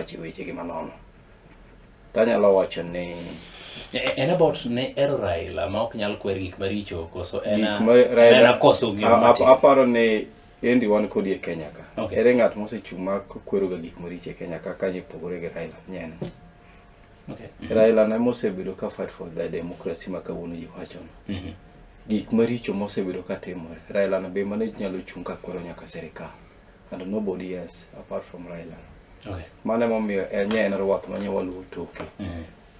wacho wechegi manono. Tanyalo wacho ni En about ne ero Raila ma ok nyal kwer gik maricho koso en gik ma Raila en koso ng'eyo matin. Aparo ni endi wan kodi e Kenya ka. Okay. Ere ng'at mosechung' ma kwero ga gik maricho e Kenya ka kanye pogore gi Raila? Nyen. Okay. Raila ne mosebedo ka fight for the democracy ma kawuono ji wachono. Gik maricho mosebedo ka timore. Raila no be mane nyalo chung' ka kwero nyaka sirikal. And nobody else apart from Raila. Okay. Mano emomiyo en nye en ruath ma nye waluwo toke.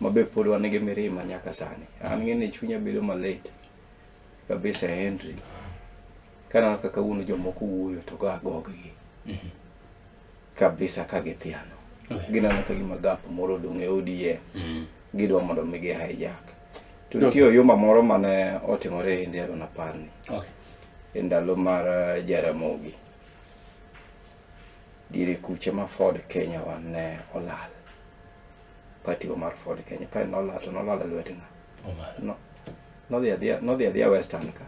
Ma be pod wan gi mirima nyaka sani. An ng'e ni chunya bedo malit kabisa Henry. Kaneno kaka kawuono jomoko wuoyo to go agoggi. Kabisa ka githiano. Okay. Gineno ka gima gap moro odong' e ODM. Gidwa mondo mi gi hijack. To nitie oyuma moro mane otimore e India Donaparni. Okay. E ndalo mar Jaramogi. Diere kuche ma Ford Kenya wa ne olal. Party wa mar Ford Kenya. Pa nolal to nolal e lwet ng'a? Omar. No. Nodhi adhiya Western ka.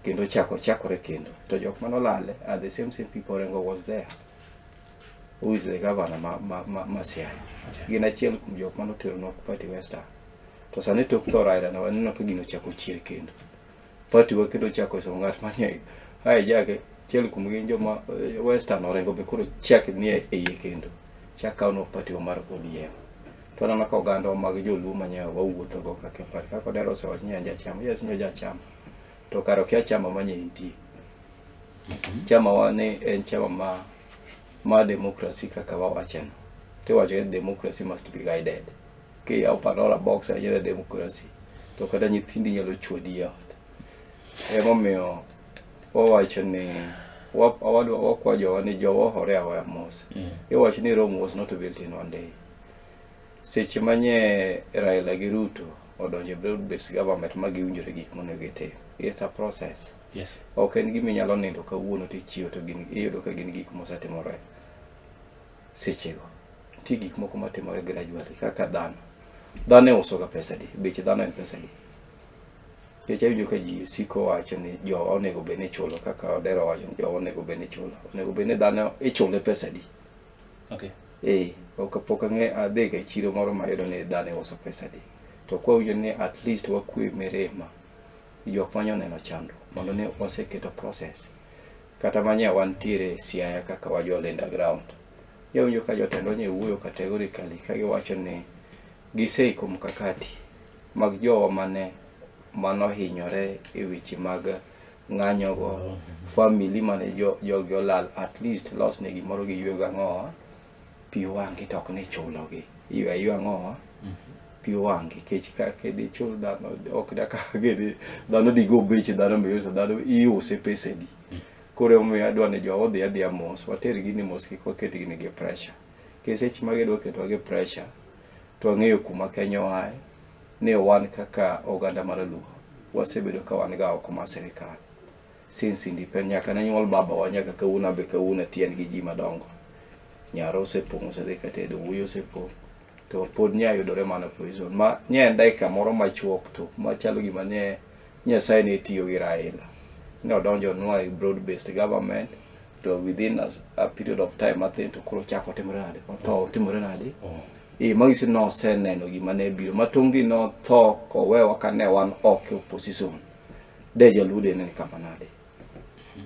Kendo chako chakore kendo. To jok manolale are the same same people. Orengo was there. Who is the governor ma Siaya. Okay. Gin achiel kuom jok manoteronwa party Western. To sani tok tho Raila no waneno ka gino ochako chier kendo. Party wa kendo ochako somo ng'at mane hijack achiel kuom gin joma Western. Orengo be koro chak nie e iye kendo. Chak kawnwa party wa mar ODM. To aneno ka oganda wa mag joluo manye wawuotho go kaka party. Kaka Odero osewacho ni en jachama. Yes, ni jachama. To kare okia chama manye entie. Chama wa ni en chama ma democracy kaka wawacheno. Tiwacho ni democracy must be guided. Kiyawo Pandora box ahinya ne democracy to kata nyithindi nyalo chwadi e ot. Emomiyo wawacho ni wakwa jowa ni jowa ohore ahoya mos. Iwacho ni Rome was not built in one day. Seche manye Raila gi Ruto odonjo e broad based government ma giwinjore gik monego gitim. It's a process. Yes. Ok en gima inyalo nindo kawuono tichiew to gin iyudo ka gin gik mosetimore sechego. Nitie gik moko matimore gradually kaka dhano. Dhano iuso ga pesa adi? Bech dhano en pesa adi? Nikech awinjo ka ji siko wacho ni jowa onego bed ni ichulo kaka Odero wacho ni jowa onego bed ni ichulo. Onego bed ni dhano ichule pesa adi? Okay. Eh, ok pok ang'e adhiga e chiro moro mayudo ni dhano iuso pesa adi. To kwawinjo ni at least wakwe mirima jok manyo neno chandruok mondo ni waseketo process. Kata manye wantiere e Siaya kaka wajolinda ground. Jawinjo ka jotendwa nye wuoyo categorically ka giwacho ni giseiko mkakati mag jowa mane manohinyore e weche mag ng'anyo go, family mane jogi olal, at least los ne gimoro giywe go ang'o pi wang'gi, to ok ni chulogi iywe aywe ang'o pi wang'gi, kech kaka dichul dhano ok daka gini dhano digo beche dhano miuso dhano iuse pesa adi. Koro emomiyo adwa ni jowa odhi adhiya mos, water gini mos, kik waket gini gi pressure. Nikech seche ma gidwa ketowa gi pressure to wang'eyo kuma Kenya oaye ni wan kaka oganda mar Luo wasebedo ka wan ga oko mar sirikal since independence nyaka ne nyuol baba wa nyaka kawuono abe kawuono atiyan gi ji madongo. Nyaro osepong' osedhi katedo, wuoyi osepong' to pod nya yudore mana poison ma nye en dakika moro machuok to machalo gima ne Nyasaye ne tiyo gi Raila ne odonjo nwa e broad based government to within a period of time mathin to koro chako timore nade, otho otimore nade. Oh. Eh, manyiso ni noseneno gima ne biro ma tong' gi notho kowewa ka ne wan oko e opposition de jaluo de ne ni kama nade.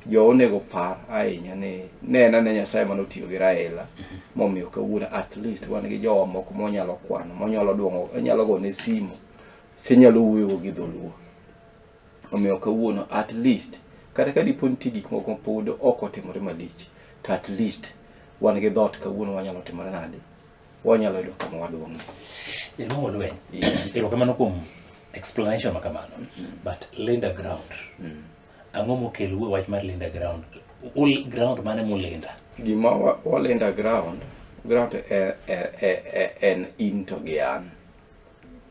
Jo onego par ahinya ni ne en ane Nyasaye mane otiyo gi Raila momiyo kawuono at least wan gi jowa moko monyalo kwano, monyalo duong'o, onyalo gone simu tinyalo wuoyo gi dholuo. Omiyo kawuono at least kata ka dipo nitie gik moko pod ok otimore malich to at least wan gi dhoot kawuono wanyalo timore nade, wanyalo yudo kama waduong'e. Jaduong' Olweny. Yes. Erokamano kuom explanation ma kamano. But Linda ground. Ang'o mokelo e wach mar Linda ground? Ul ground mane mulinda? Gima walinda ground en in to gi an.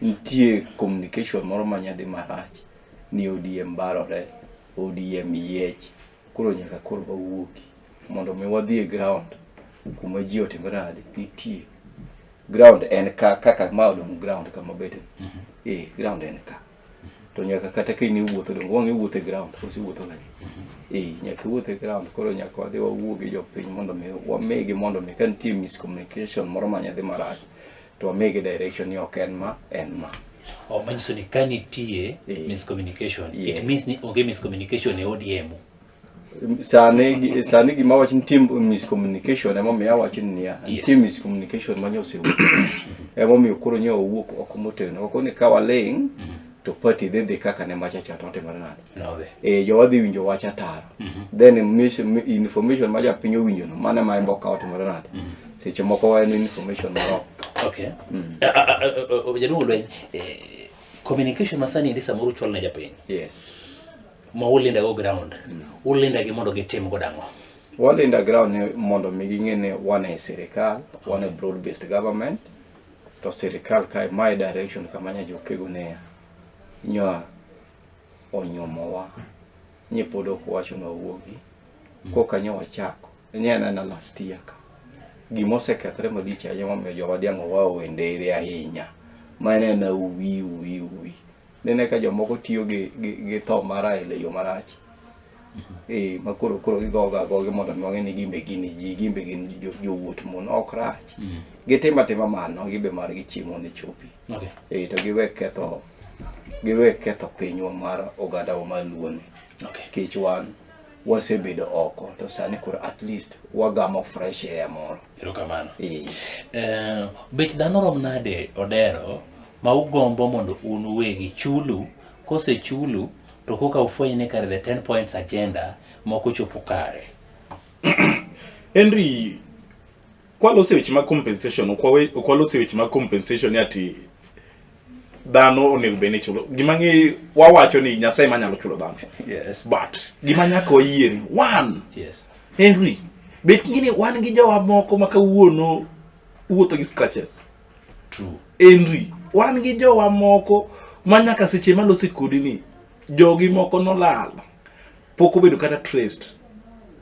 Nitie communication moro ma nyadhi marach ni ODM barore, ODM yiech. Koro nyaka koro wawuogi mondo mi wadhi e ground kuma ji otimore nade nitie. Ground en ka kaka ma odong' ground kama obete. Eh, ground en ka. To nyaka kata ka in iwuotho donge wang' iwuotho e ground koso iwuotho kanye? Eh, nyaka iwuoth e ground koro nyaka wadhi wawuo gi jopiny mondo mi wamigi mondo mi ka nitie miscommunication moro ma nyadhi marach to wamigi direction ni ok en ma en ma. O manyiso ni ka nitie miscommunication, it means ni onge miscommunication e ODM. Sani sani gima wacho nitie miscommunication emomiyo awacho ni niya nitie miscommunication ma nyosewuok emomiyo koro nyo owuok oko motegno ok ni ka waling' to party dhi dhi kaka ne macha cha to otimore nade Nodhi. Eh, jowa dhi winjo wach ataro then information ma japiny owinjo no mano ema en bo okawo timore nade seche moko en information moro Okay. Jaduong' Lweny, communication ma sani endi samoro uchwalo ne japiny ma ulinda go ground, ulinda gi mondo gitim go dang'o? Walinda ground ni mondo mi ging'e ni wan e sirikal, wan e broad based government to sirikal kae mae direction kama nya jokego ne nya onyuomowa ni pod ok wachonwa wuogi koka nyo wachako ne anena last year ka gima osekethre malich ahinya momiyo jowa diang' owa owe ndere ahinya ma en ena uwi uwi uwi nene ka jomoko tiyo gi tho mar Raila e yo marach eh ma koro koro gigoga agogi mondo mi wang'e ni gimbe gin ji gimbe gin jowuot mon ok rach gitimo atima mano gibe margi chiemo ne chopi eh to giwe ketho giwe ketho pinywa mar ogandawa mar Luo ni kech wan wasebedo oko to sani koro at least wagamo fresh air moro. Erokamano. Bet dhano rom nade Odero ma ugombo mondo un uwegi chulu kosechulu to koka ufweny ni kare the 10 points agenda moko chopo kare. Henry, kwaloso weche mag compensation, ok waloso weche mag compensation ni ati dhano onego bed ni chulo. Gima ng'e wawacho ni Nyasaye ma nyalo chulo dhano. But gima nyaka wayie ni one, Henry, bet ng'e ni wan gi jowa moko ma kawuono wuotho gi scratches. True. Henry, wan gi jowa moko ma nyaka seche malose kodi ni jogi moko nolal. Pok obedo kata traced.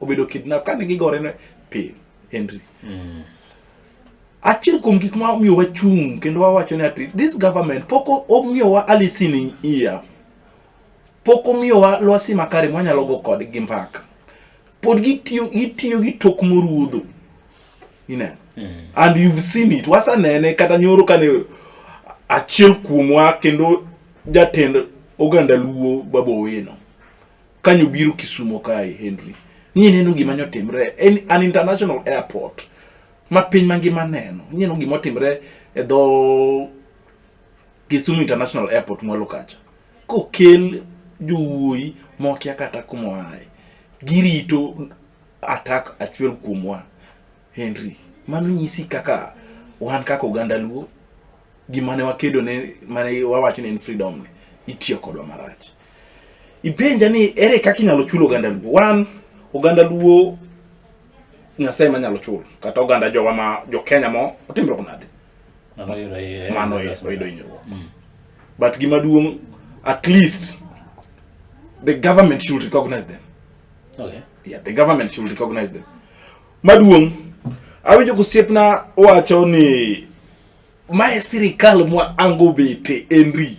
Obedo kidnap kane gigore ne piny. Henry. Achiel kuom gik ma omiyo wachung' kendo wawacho ni ati this government pok omiyowa a listening ear. Pok omiyowa lwasi makare mwanyalo go kodgi mbaka. Pod gitiyo gi tok moruodho. Ineno? And you've seen it. Wasanene kata nyoro kane achiel kuomwa kendo jatend oganda Luo Babu Owino kanyo biro Kisumo kae Henry. Ni neno gima nyotimre en an international airport ma piny mangima neno. Neno gima otimre e dho Kisumu International Airport mwalo kacha. Kokel jowuoyi mokia kata kuma oaye. Girito attack achiel kuomwa Henry. Mano nyisi kaka wan kaka oganda Luo gima ne wakedo ne mane wawacho ni en freedom ni itiyo kodwa marach. Ipenja ni ere kaka inyalo chulo oganda Luo? Wan oganda Luo Nyasaye manyalo chulo kata oganda jowa ma jo Kenya mo otimruok nade? Mano oyudo hinyruok. But gima duong' at least the government should recognize them. Yeah, the government should recognize them. Maduong' awinjo kosiepna wacho ni mae sirikal mwa ango bete Henry.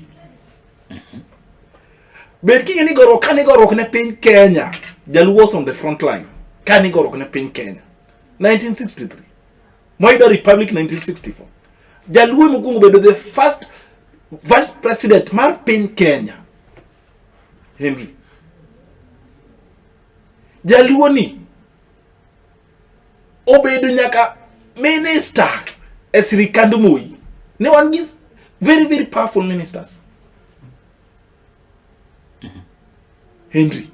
Bed king'e ni goruok kane goruok ne piny Kenya, Jaluo was on the front line. Kane goruok ne piny Kenya 1963. Moyudo Republic 1964. Jaluo mokwongo bedo the first vice president mar piny Kenya. Henry. Jaluo ni obedo nyaka minister e sirikand Moi. Ne wan gi very very powerful ministers. Henry.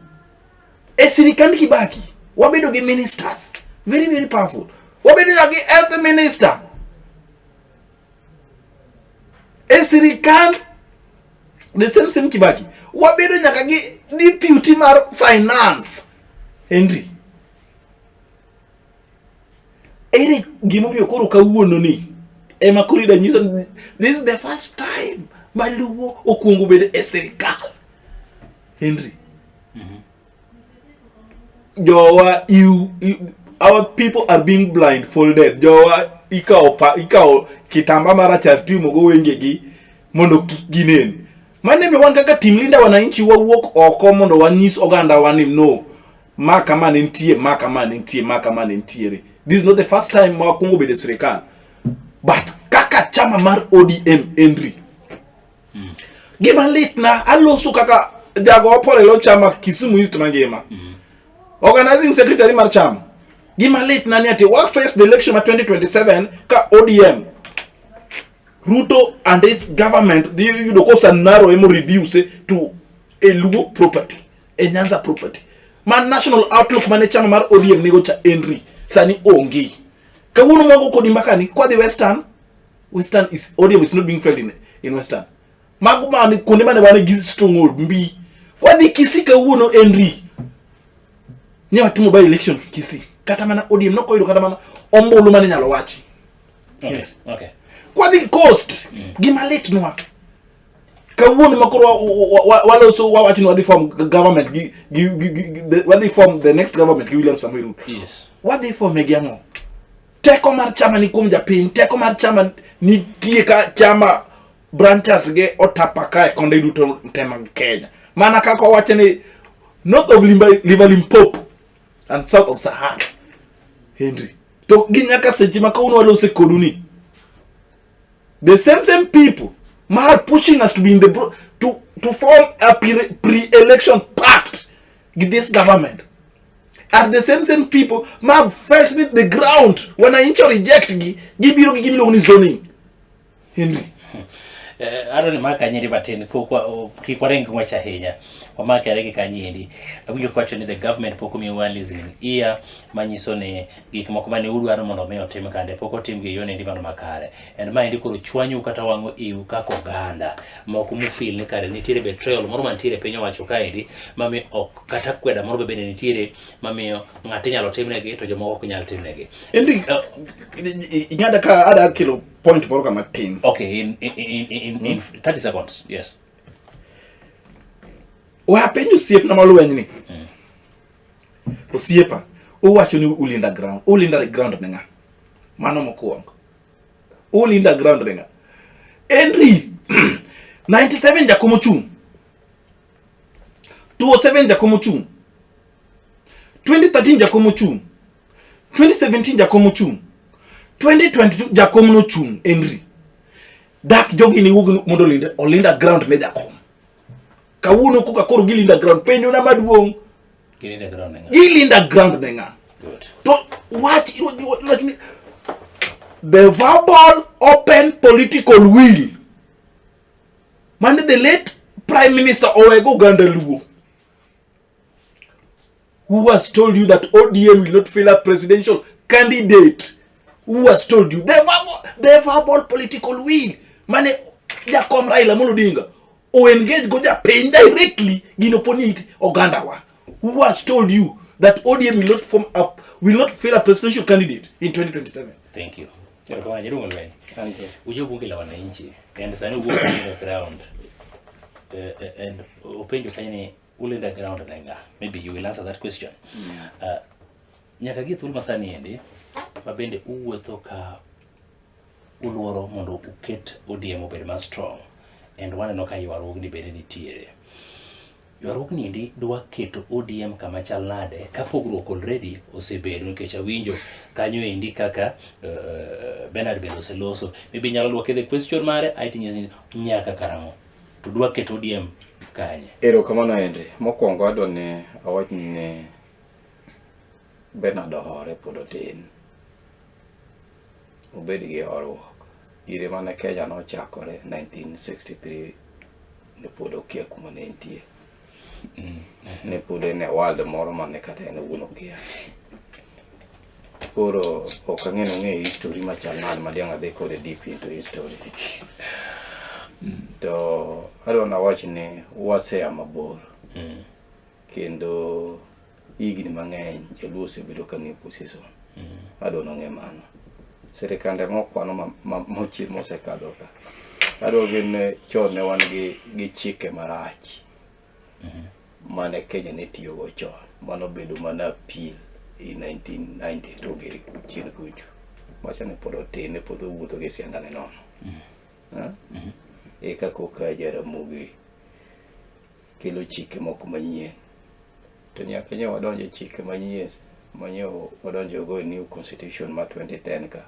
E sirikand Kibaki wabedo gi ministers very very powerful. Wabedo nyaka gi health minister. E sirikand the same same Kibaki wabedo nyaka gi deputy mar finance. Henry. Ere gimomiyo koro kawuono ni ema koro ida nyiso ni this is the first time ma Luo okwongo bedo e sirikal. Henry. Jowa you, our people are being blindfolded. Jowa ikawo kitamba marachar tiumo go wengegi mondo kik ginen. Mano emiyo wan kaka team Linda Wananchi wawuok oko mondo wanyis oganda wa ni no, ma kama ne nitie, ma kama ne nitie, ma kama ne nitiere. This is not the first time ma wakwongo bedo e sirikal. But kaka chama mar ODM Henry. Gima litna aloso kaka jago opore lo chama Kisumu East mangima. Organizing secretary mar chama. Gima litna ni ati wa face the election ma 2027 ka ODM Ruto and his government dhi yudo kosa narrow emo reduce to a Luo property, a Nyanza property. Ma national outlook mane chama mar ODM nigo cha Henry sani onge. Kawuono mwago kodi mbakani kwa dhi Western, Western is ODM is not being felt in Western. Mago mane kuonde mane wan gi stronghold mbi. Kwa dhi Kisii kawuono Henry. Ne watimo by election Kisii. Kata mana ODM nokoyudo kata mana ombulu mane nyalo wachi. Okay. Okay. Kwadhi coast gima litnwa kawuono ma koro waloso wawacho ni wadhi form government gi wadhi form the next government gi William Samoei Ruto. Yes. Wadhi form gi ang'o? Teko mar chama ni kuom japiny, teko mar chama nitie ka chama branches ge otapaka e konde duto te mag Kenya. Mana kaka owacho ni north of River Limpopo and south of Sahara. Henry. To gi nyaka seche ma kawuono walose kodu ni. The same people ma are pushing us to be in the bro to form a pre-election pact with this government are the same people ma have felt it the ground wananchi reject gi gibiro gi gimiluongo ni zoning. Henry. Aaron ma kanyendi matin kik waring ng'wech ahinya wamakere gi kanyendi awinjo kwacho ni the government pok omiyowa listening ear manyiso ni gik moko mane udwaro mondo mi otim kande pok otim gi yonendi mano makare and maendi koro chwanyu kata wang'o iu kaka oganda moko mufil ni kare nitiere betrayal moro mantiere piny owacho kaendi mamiyo ok kata kweda moro be bende nitiere mamiyo ng'ato inyalo timnegi to jomoko ok nyal timnegi. Henry, ing'ada ka ada kelo point moro kama tin. Okay, in 30 seconds, yes. Wapenjo osiepna malueny ni. Osiepa, uwacho ni ulinda ground. Ulinda ground ne ng'a? Mano mokwongo. Ulinda ground ne ng'a? Henry, 97 jakom ochung'. 207 jakom ochung'. 2013 jakom ochung'. 2017 jakom ochung'. 2022 jakom nochung' Henry. Dak jogi ni wuog mondo olinda, olinda ground ne jakom. Kawuono koka koro gilinda ground penjo na maduong' Gilinda ground ne ng'a? gilinda ground ne ng'a? Good. To wach wach ni the verbal open political will mane the late prime minister owego oganda Luo who has told you that ODM will not fill a presidential candidate? Who has told you? The verbal political will mane jakom Raila Amolo Odinga o engage go japiny directly gino poni oganda wa. Who has told you that ODM will not fill a presidential candidate in 2027? Thank you. Erokamano jaduong' Olweny. Asante. Ujo bunge la wananchi and sani uwuok ulinda ground and openjo kanyo ni ulinda ground ne ng'a? Maybe you will answer that question. Nyaka gi thuolo masani endi ma bende uwuotho ka uluoro mondo uket ODM obed ma strong and waneno ka ywaruogni bende nitiere. Ywaruogni endi dwa keto ODM kama chal nade ka pogruok already osebedo nikech awinjo kanyo endi kaka Bernard bende oseloso. Maybe inyalo duoke the question mare aeto inyisi ni nyaka karang'o to dwa keto ODM kanye. Erokamano Henry. Mokwongo adwa ni awach ni Bernard ohore pod otin. Obed gi horuok. Ire mane Kenya nochakore 1963 ne pod okia kuma ne entie. Ne pod en e world moro mane kata en owuon okia. Koro ok ang'e ni ong'eyo history machal nade ma diang' adhi kode deep into history. To adwa nawach ni wasea mabor. Kendo higni mang'eny joluo osebedo ka nie position. Adwa nong'e mano. Sirikande mokwano mochir mosekadho ka. Adwa gin chon ne wan gi chike marach mane Kenya ne tiyogo chon. Mano obedo mana appeal in 1990 to ogere chien kucho. Wacho ni pod otin ne pod owuotho gi siandane nono. Eka koka Jaramogi kelo chike moko manyien. To nyaka nyo wadonjo e chike manyien manyo wadonjo go e new constitution ma 2010 ka.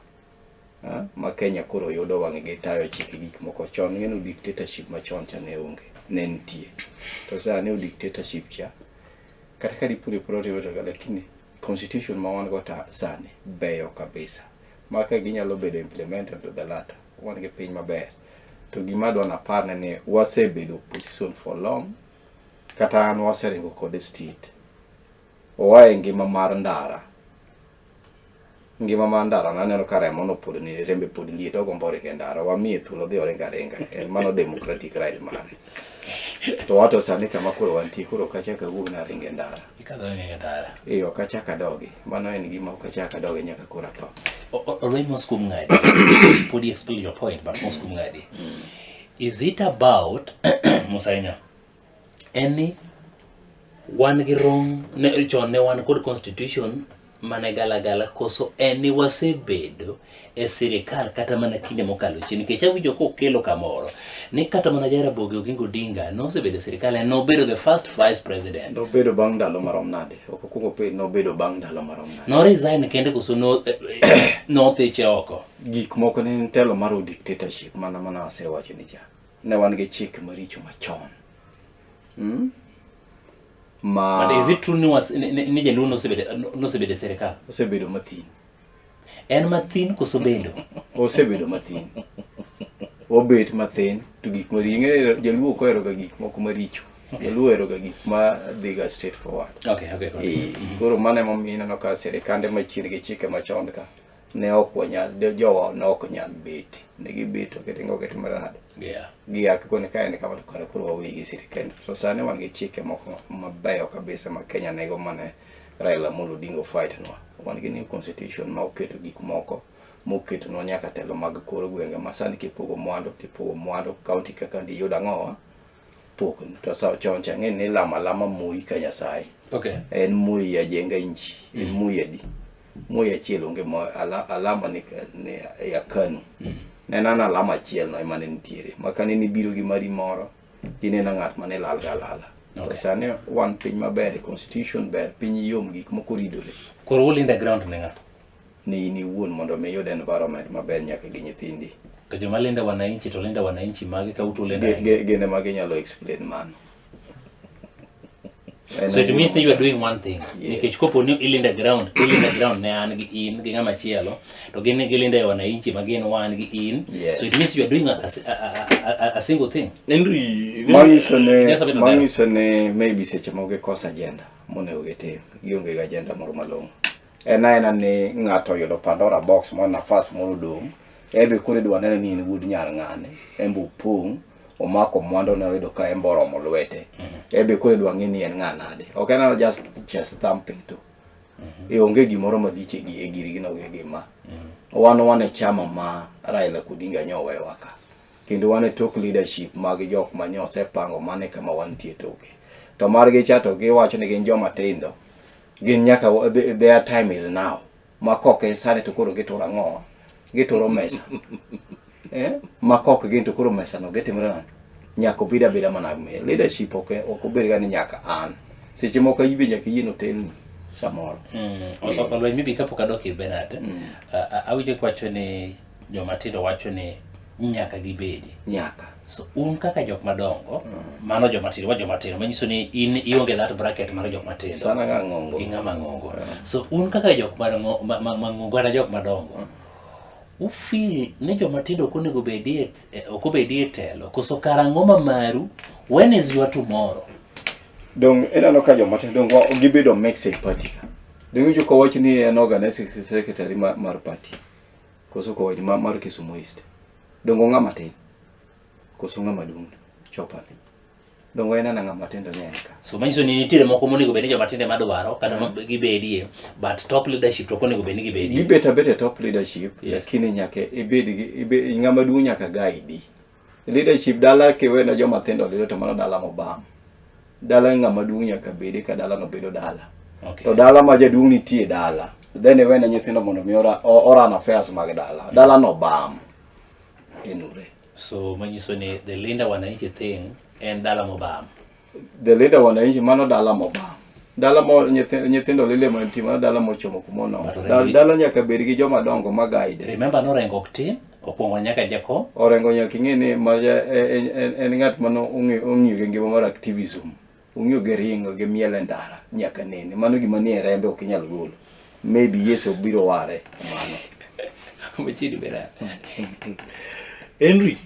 Ha? Ma Kenya koro yudo wang'e gi tayo chike gik moko chon ng'eno dictatorship machon cha ne onge ne nitie to sani dictatorship cha kata ka dipo ni pod otimo to lakini constitution ma wan go ta sani beyo kabisa ma ka ginyalo bedo implemented to the latter wan gi piny maber to gima adwa naparne ni wasebedo opposition for long kata an waseringo kode street oa e ngima mar ndara ngima mar ndara naneno ka remo no pod ni rembe pod liet ogombo ringo e ndara wamiye thuolo dhi oringo aringa en mano democratic right mare to wato sani kama koro wantie koro ok achak awuog naringo e ndara Ikadho e ndara. ee ok achak adogi mano en gima ok achak adogi nyaka koro atho Olweny mos kuom ng'adi. Pod explain your point, but mos kuom ng'adi. Is it about mos ahinya? En ni wan gi wrong ne chon ne wan kod constitution mane galagala koso en ni wasebedo e sirikal kata mana kinde mokalo chien nikech awinjo kokelo kamoro ni kata mana Jaramogi Oginga Odinga nosebedo e sirikal en nobedo the first vice president nobedo bang' ndalo marom nade ok okwongo penj nobedo bang' ndalo marom nade no resign kende koso no nothiche oko gik moko ne en telo mar dictatorship mana mana asewacho ni cha ne wan gi chike maricho machon Ma But is it true ni, was, ni, ni, ni Jaluo nosebedo e sirikal? Osebedo mathin. En mathin koso bedo? Osebedo mathin. Obet mathin to gik maricho. Ing'e Jaluo ok ohero ga gik moko maricho. Okay. Jaluo ohero ga gik ma dhi ga straight forward. Okay. Koro mano emomiyo ineno ka sirikande machien gi chike machon ka ne ok wanyal jowa ne ok nyal bet. Ne gibet to giringo gitimore nade? Yeah. Gia koni ka en kama to kare koro wawegi gi sirikal. To sani wan gi chike moko mabeyo kabisa ma Kenya nego mane Raila Amolo Odinga fight nwa. Wan gi new constitution ma oketo gik moko moketonwa nyaka telo mag kor gwenge ma sani kipogo mwandu tipogo mwandu county ka county iyudo ang'owa pokni. To sa chon cha ng'e ni lama lama Moi ka Nyasaye. Okay. En Moi ajenga nchi. En Moi adi. Moi achiel onge mo alama ni, ni ya KANU. Ne en ana alama achiel no ema ne nitiere. Ma kane nibiro gi mari moro, ineno ng'at mane lal ga lala. Okay. To sani wan piny maber, constitution ber, piny yom, gik moko ridore. Koro ulinda ground ne ng'a? Ni in iwuon mondo mi iyud environment maber nyaka gi nyithindi. To joma linda wananchi to linda wananchi mage ka uto linda. Gin ema ginyalo explain mano. So it means that you are doing one thing. Yeah. Nikech kopo ni ilinda ground, ilinda ground ne an gi in gi ng'ama chielo, to gin gilinda e wananchi ma gin wan gi in. Yes. So it means you are doing a single thing. Henry, Manyiso ne Yes, abedo manyiso ne maybe seche moko gikoso agenda monego gitim. Gionge gi agenda moro malong'o. En aena ni ng'ato oyudo Pandora box moro nafas moro odong'. En be koro idwa nene ni en wuod nyar ng'ane. En be opong' omako mwandu ne oyudo ka en be oromo lwete. En be koro idwa ng'e ni en ng'a nade. Ok en ana just chest thumping to. E onge gimoro malich e e girgi no gi gima. Wan wan e chama ma Raila Odinga nyo owewa ka. Kendo wan e tok leadership mag jok ma nyo osepango mane kama wantie toke. To margi cha to giwacho ni gin joma tindo. Gin nyaka their time is now. Ma kok en sani to koro gituro ang'o? Gituro mesa. Ma kok gin to koro mesa no gitimore nade? Nyaka obed abeda mana me. Leadership ok obed ga ni nyaka an. Seche moko ibe nyaka iyie notelni samoro. Olweny maybe kapok adok ir Bernard, awinjo kiwacho ni joma tindo wacho ni nyaka gibedi. Nyaka. So un kaka jok madongo, mano joma tindo, wa joma tindo, manyiso ni in ionge that bracket mar jok matindo. Sana ng'a ng'ongo. Ing'ama ng'ongo. So un kaka jok mang'ongo kata jok madongo, ufeel ni joma tindo ok onego bedie ok obedie telo, koso karang'o ma maru, when is your tomorrow? Dong ineno ka joma tindo dong gibedo mix e party ka. Dong iwinjo kowach ni en organizing secretary mar party. Koso kowach mar Kisumu East. Dong ng'ama tin. Koso ng'ama duong' chopani. Dong en ana ng'ama tin to ni en ka. So manyiso ni nitiere moko monego bed ni joma tindo ema dwaro kata ma gibedie, but top leadership to ok onego bed ni gibedie. Gibet abeta e top leadership, Yes. lakini nyaka ibed gi ng'ama duong' nyaka guide. Leadership dala kiwene joma tindo lido to mano dala mobam. Dala ng'ama duong' nyaka bedi ka dala no bedo dala. Okay. To dala ma jaduong' nitie dala. Then iwene nyithindo mondo mi oran affairs mag dala. Dala no bam. Enure. So manyiso ni the Linda Wananchi thing en dala mobam. The Linda Wananchi mano dala mobam. Dala mo nyithindo lile mantie mano dala mochomo kuma onono. Dala nyaka bed gi joma dongo ma guide. Remember no Orengo ok tin, okwongo nyaka jakom. Orengo nyaka ing'e ni ma en ng'at mane ong'iyo gi ngima mar activism. Ong'iyo gi ringo gi miel e ndara nyaka nene. Mano gima nie rembe ok inyal golo. Maybe Yesu biro ware mano. Machini bera. Henry.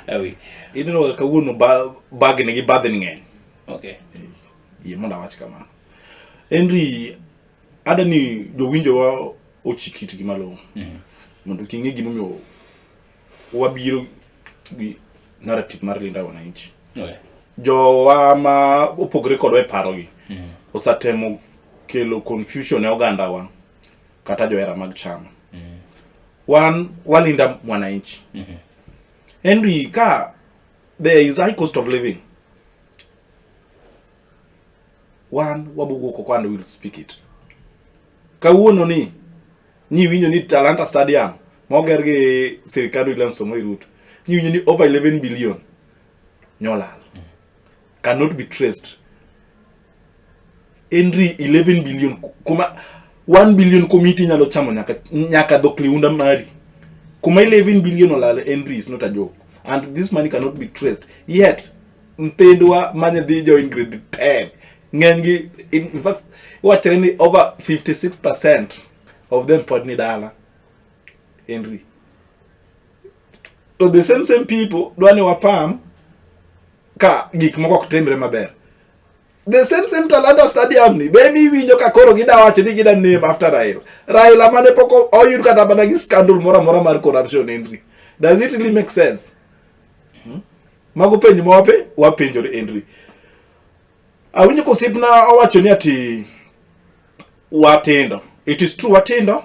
Awi. Ineno kaka kawuono bagni gi badhni ng'eny. Okay. Yie mondo awach kamano. Henry, ada ni jowinjowa ochik itgi malong'o. Mondo ging'e gimomiyo wabiro gi narrative mar Linda Wananchi. Okay. Jowa ma opogore kodwa e parogi osetemo kelo confusion ne ogandawa kata johera mag chama. Wan walinda mwananchi. Henry, ka there is high cost of living, wan wabugo koko and will speak it. Kawuono ni nyiwinjo ni Talanta Stadium moger gi sirikand William Samoei Ruto, nyiwinjo ni over 11 billion nyolal. Cannot be traced. Henry 11 billion kuma 1 billion committee nyalo chamo nyaka nyaka dhok liunda mari. Kuma 11 billion olal Henry is not a joke. And this money cannot be traced. Yet nyithindwa mane dhi join grade 10 ng'enygi in fact wachre ni over 56% of them pod ni dala. Henry. To the same same people dwa ni wapam ka gik moko ok timre maber. The same same Talanta Stadium ni be miwinjo ka koro gida wacho ni gida name after Raila. Raila mane pok oyud kata mana gi scandal moro amora mar corruption Henry. Does it really make sense? Mago penjo ma wape wapenjore Henry. Awinjo ka osiepna owacho ni ati watindo. It is true watindo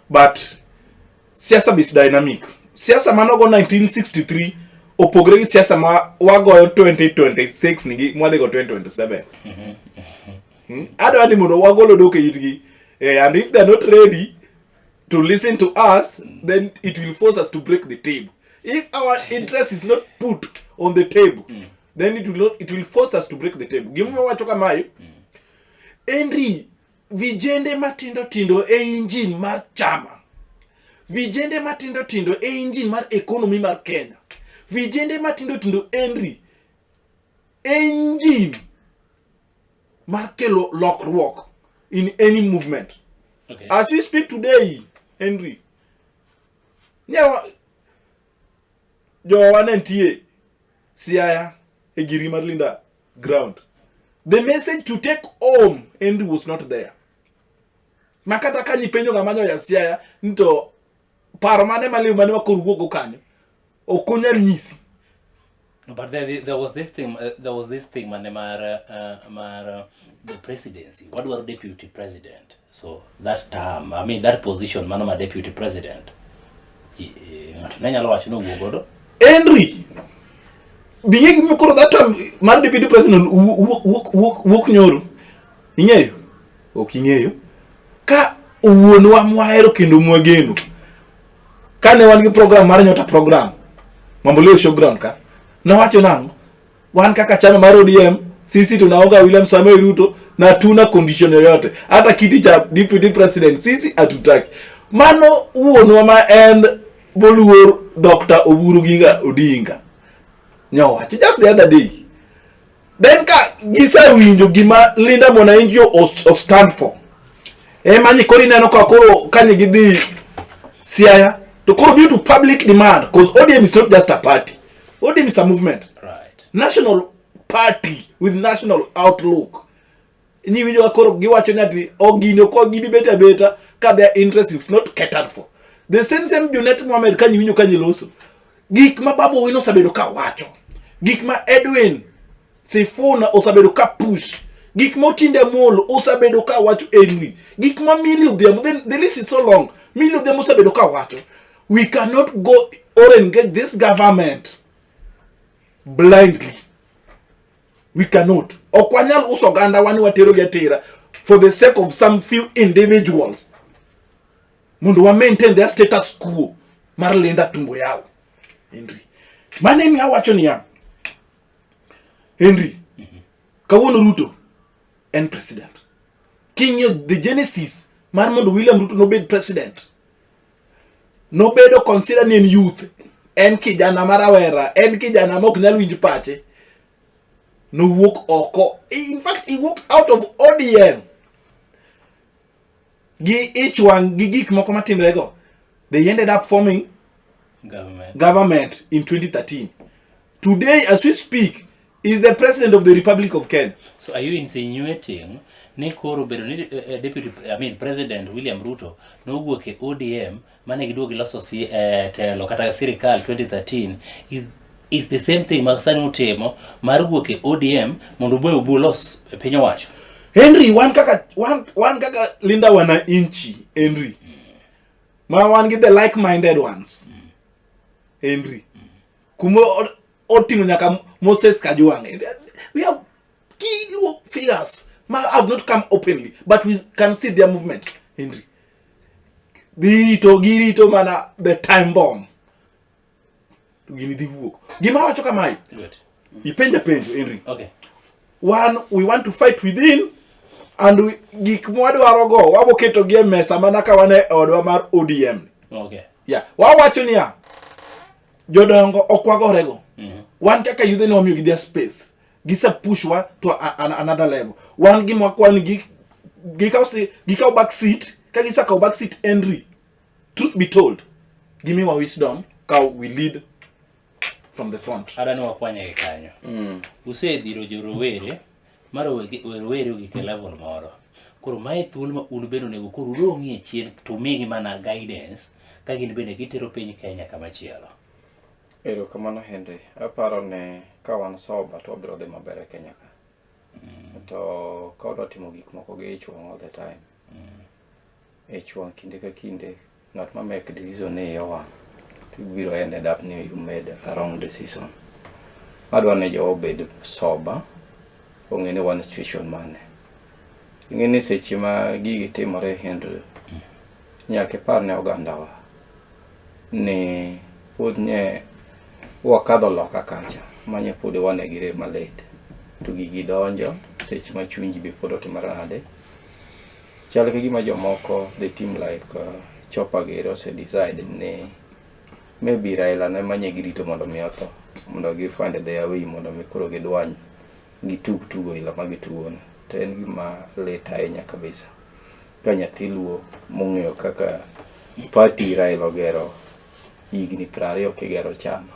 but siasa is dynamic. Siasa manogo 1963 opogre gi siasa ma wagoyo 2026 nigi mwadhi go 2027. Adwa ni mondo wagol odok e itgi. And if they're not ready to listen to us, then it will force us to break the table. If our interest is not put on the table, then it will not, it will force us to break the table. Gimomiyo wacho kamae, Henry, vijende matindo tindo e engine mar chama. Vijende matindo tindo e engine mar economy mar Kenya. Vijende matindo tindo Henry, engine mar kelo lokruok in any movement. Okay. As we speak today, Henry, nyawa jowa ne nitie Siaya e giri mar Linda ground. The message to take home, Henry was not there. Ma kata ka nyipenjo ng'ama nyoya Siaya ni to paro mane maliw mane makoro wuok kanyo ok onyal nyisi. No, but there was this thing. There was this thing, mane mar mar the presidency. Wadwaro deputy president. So that term, I mean that position, mano ma deputy president. Ng'ato ne nyalo wacho ni owuok godo. Henry, bing'e gima koro that time mar deputy president wuok wuok wuok wuok nyoro. Ing'eyo? Ok ing'eyo. Ka wuonwa mwahero kendo mwageno. Kane wan gi program mar Nyota program, Mamboleo Showground ka, nowacho nang'o? Wan kaka chama mar ODM, sisi tunaunga William Samoei Ruto na tuna condition yoyote. Hata kiti cha deputy president sisi hatutaki. Mano wuonwa ma en moluor Dr. Oburu Ginga Odinga. Nyowacho just the other day. Then ka gisewinjo gima Linda Mwananchi o stand for. Ema ni koro ineno ka koro kanye gidhi Siaya to koro due to public demand because ODM is not just a party. ODM is a movement. Right. National party with national outlook. Ni winjo ka koro giwacho ni ati ok gini ok gibi bet abeta ka their interest is not catered for. The same same Junet Mohamed ka winjo ka nyiloso. Gik ma Babu Owino osebedo ka wacho. Gik ma Edwin Sifuna osebedo ka push. Gik ma Otiende Amollo osebedo ka wacho Henry. Gik ma Millie Odhiambo, the list is so long. Millie Odhiambo osebedo ka wacho. We cannot go or engage this government blindly. We cannot. Ok wanyal uso oganda wa ni watero gi atera for the sake of some few individuals. Mondo wa maintain their status quo mar linda tumbo yao. Henry. Mano emiyo awacho niya, Henry, Kawuono Ruto en president. King'iyo the genesis mar mondo William Ruto nobed president, nobedo consider ni en youth, en kijana ma rawera, en kijana ma ok nyal winj pache. Nowuok oko. In fact, he walked out of ODM gi ich wang' gi gik moko matimre go. They ended up forming Government. government in 2013. Today, as we speak, is the president of the Republic of Kenya. So are you insinuating ni koro bedo ni deputy, I mean, President William Ruto nowuok e ODM mane giduogo giloso si, telo kata sirikal 2013 is the same thing ma sani utimo mar wuok e ODM mondo ubo ubo los piny owacho? Henry, wan kaka Linda Wananchi, Henry. Ma wan gi the like-minded ones. Henry. Kuma oting'o nyaka Moses Kajwang'. We have key figures ma have not come openly, but we can see their movement, Henry. Girito, girito mana the time bomb. To gini dhi wuok. Gima wacho kamae, Good. ipenja penjo, Henry. Okay. One, we want to fight within and we, gik mwadwaro go wabo keto gi e mesa mana ka wan e odwa mar ODM. Yeah, wawacho niya, jodongo ok wagorego. Wan kaka yudhe ne wamiyogi their space. Gise push wa to another level. Wan gima wakwayo ni gikaw back seat, ka gisekawo back seat, Henry, truth be told, gimiwa wisdom ka we lead from the front. Ada ni wakwanye gi kanyo. Usedhiro jorowere ma rowere ogik e level moro. Koro mae thuolo ma un bende onego koro udong'ie chien to umigi mana guidance ka gin bende gitero piny Kenya kama chielo. Erokamano, Henry. Aparo ni ka wan sober to wabiro dhi maber e Kenya ka. To ka wadwa timo gik moko gi ich wang' all the time. Ich wang' kinde ka kinde, ng'at ma make decision ni iye owang', to ibiro ended up ni you made a wrong decision. Adwa ni jowa obed sober, ong'e ni wan e situation mane. Ing'e ni seche ma gigi timore, Henry, nyaka ipar ne ogandawa ni pod nye wakadho loka kacha manye pod wane gi rem malit to gigi donjo seche ma chuny ji be pod otimore nade. Chal ka gima jomoko, the team like Chopa giri ose decide ni maybe Raila ne manye girito mondo mi otho mondo gi find their way mondo mi koro gidwany gitug tugo ila ma gitugo no. To en gima lit ahinya kabisa ka nyathi Luo mong'eyo kaka party Raila ogero higni 20 kigero chama,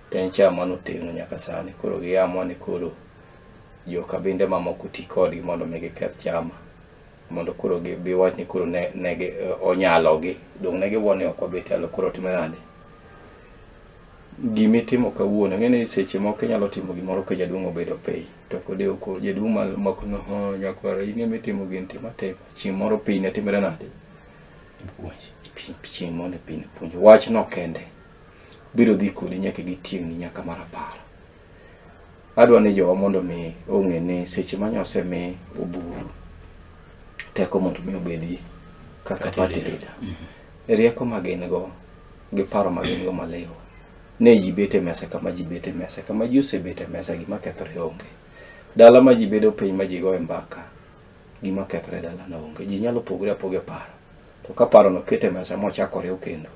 to en chama manotegno nyaka sani. Koro giamua ni koro jokabinde mamoko ti kodgi mondo mi giketh chama mondo koro giwach ni koro ne gi onyalogi dong' ne giwuo ni ok wabi telo. Koro timre nade gimitimo kawuono? Ing'e ni seche moko inyalo timo gimoro ka jaduong' obedo piny to ok odewo koro jaduong' makono nyakwara in ema itimo gini, tim atima. Chieng' moro piny ne timre nade? Puonj. Chieng' moro ne piny puonj wachno kende biro dhi kodi nyaka gi tieng'ni nyaka mar 10. Adwa ni jowa mondo mi ong'e ni seche ma osemi Oburu teko mondo mi obedi kaka party leader, rieko ma gin go gi paro ma gin go maliw ne ji bet e mesa kama ji bet e mesa kama ji osebet e mesa, gima kethore onge. Dala ma ji bedo piny ma ji goye mbaka, gima kethore dalano onge. Ji nyalo pogore apoga e paro, to ka paro no ket e mesa mochako riw kendo,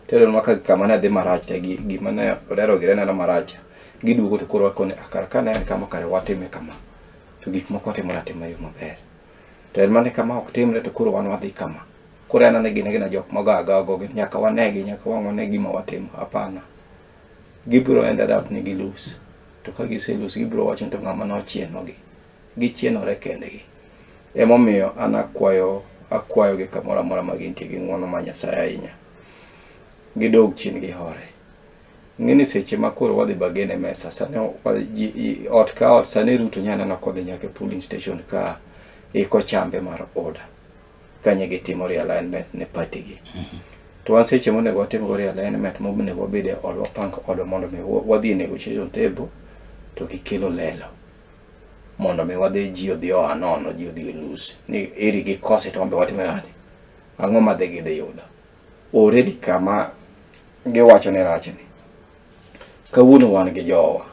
tiyudo ma kama ne dhi marach te gima ne Odero gire neno marach, giduogo to koro wakone kara ka ne en kama, kare watime kama, to gik moko timore atima e yo maber. To en mana kama ok timre to koro wan wadhi kama. Koro en ane gin agina jok mago agawa go nyaka wanegi, nyaka wang' wane gima watimo. Hapana, gibiro ended up ni gi lose. To ka gise lose, gibiro wacho ni to ng'ama nochienogi. Gichienore kendgi. Emomiyo an akwayo gi kamoro amora ma gintie gi ng'uono mar Nyasaye ahinya. Gidog chien gihore. Ing'e ni seche ma koro wadhi bargain e mesa sani ot ka ot sani Ruto nya neno kodhi nyaka e polling station ka iko chambe mar order kanye gitimo realignment ne party gi. To wan seche monego watim go realignment, monego wabed e od wapang odwa mondo mi wadhi e negotiation table, to gikelo lelo mondo mi wadhi ji odhi oa nono, ji odhi olose ni eri gikose to wan be watime nade, ang'o ma dhi gidhi yudo already kama giwacho ni rachni. Kawuono wan gi jowa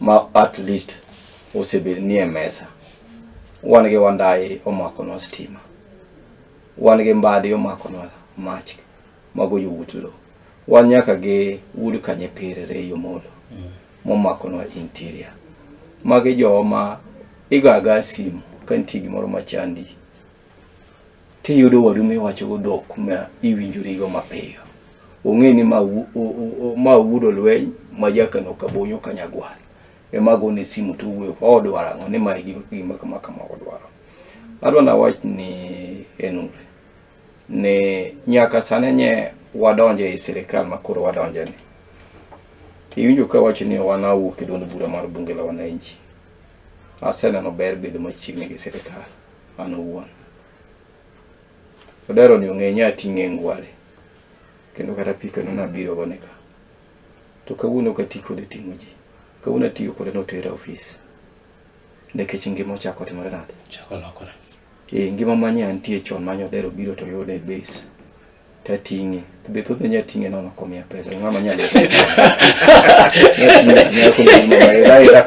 ma at least osebed ni e mesa. Wan gi Wandayi omakonwa stima. Wan gi Mbadi omakonwa mach mago jowuot lo. Wan nyaka gi Wuod Kanyepire Ray Omolo momakonwa interior. Magi joma igo aga simu ka nitie gimoro machandi tiyudo wadu miwachogo dhok ma iwinjorigo mapiyo. Ong'e ni ma wuod olweny ma jakano kabonyo kanyagwal ema gone simu to owuoyo odwaro ang'o ni ma e gima kama kama odwaro. Adwa nawach ni Enure ni nyaka sani nye wadonje e sirikal ma koro wadonje ni. Iwinjo ka wacho ni wan awuok e duond bura mar bunge la wananchi. Aseneno ber bedo machiegni gi sirikal an owuon. Odero ni ong'e ni ating'e ngware kendo kata apiko no nabiro go ka. To kawuono ok ati kode ting'o ji. Kawuono atiyo kode notera e ofis. Nikech ngima ochako timore nade? Chako lokore. E ngima manye antie chon manye Odero biro to yude e base. Tating'e. To be thothne nya ting'e nono komiya pesa. Ng'ama nyalo. Ating'e ating'a kuom gima ira ka.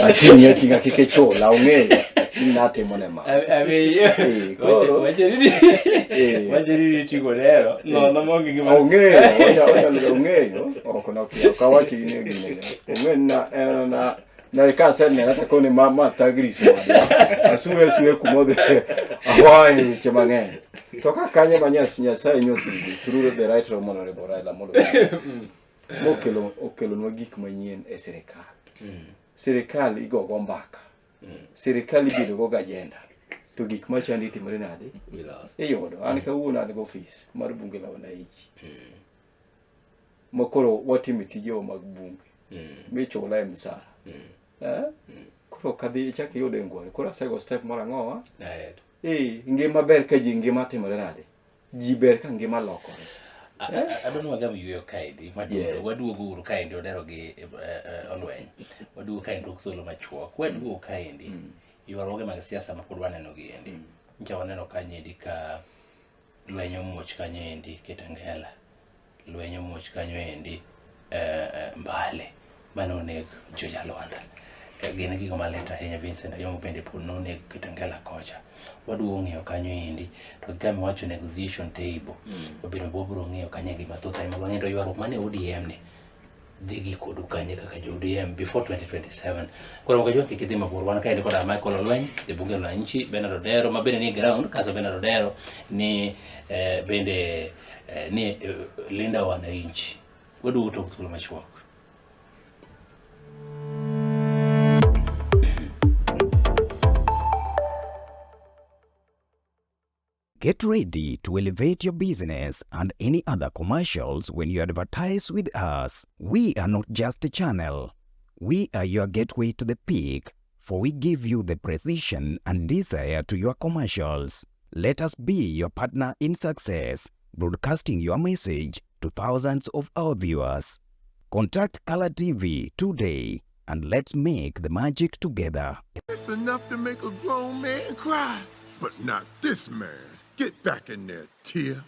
Ating'e ating'a kik ichula ong'eyo. Ni natimo ne ma. Eh, koro- Eh. Wacheni ting'o Odero nono maonge gima Ong'eyo, onyalo ong'eyo. Ok nokia, ok awach ni gine. Ong'eyo ni na en na na ka asenena to koni ma ma thagri suwa. Asuwe suwe kumodhi. Awaye weche mang'eny. To ka kanyo ma Nyasaye nyosigi through the right honorable Raila Amolo Odinga. Mokelo okelonwa gik manyien e sirikal. Sirikal igogo mbaka. Sirikal ibedo go gajenda. To gik machandi timore nade? Iyudo. An kawuono an gi ofis mar bunge la wananchi. Ma koro watime tijewa mag bunge. Michula e msara. Eh? Koro kadhi ichak iyudo e ngware. Koro asego step moro ang'owa? Eh, ngima ber ka ji ngima timore nade? Ji ber ka ngima lokore. Adwa ni wagam yueyo kaendi maduogo waduogo uru kaendi Odero gi Olweny waduogo kaendi tok thuolo machuok waduogo kaendi ywaruoge mag siasa ma pod waneno gi endi nyicha waneno kanyo endi ka lweny omuoch kanyo endi Kitengela Lweny omuoch kanyo endi Mbale mane oneg Juja Lwanda. Gin gigo malit ahinya Vincent Ayongo bende pod noneg Kitengela kocha. Waduogo ng'iyo kanyo endi to gi kama iwacho negotiation table. Wabiro wabiro ng'iyo kanyo endi mathoth ahinya wang'eyo to ywaruok mane ODM ni dhi gi kodu kanye kaka jo ODM before 2027. Koro mokajua kik idhi mabor wan kaendi koda Michael Olweny, jabunge la nchi, Bernard Odero ma bende ni ground kaso Bernard Odero ni bende ni Linda wananchi. Waduogo tok thuolo machuok. Get ready to elevate your business and any other commercials when you advertise with us. We are not just a channel. We are your gateway to the peak, for we give you the precision and desire to your commercials. Let us be your partner in success, broadcasting your message to thousands of our viewers. Contact Color TV today and let's make the magic together. It's enough to make a grown man cry, but not this man. Get back in there, Tia.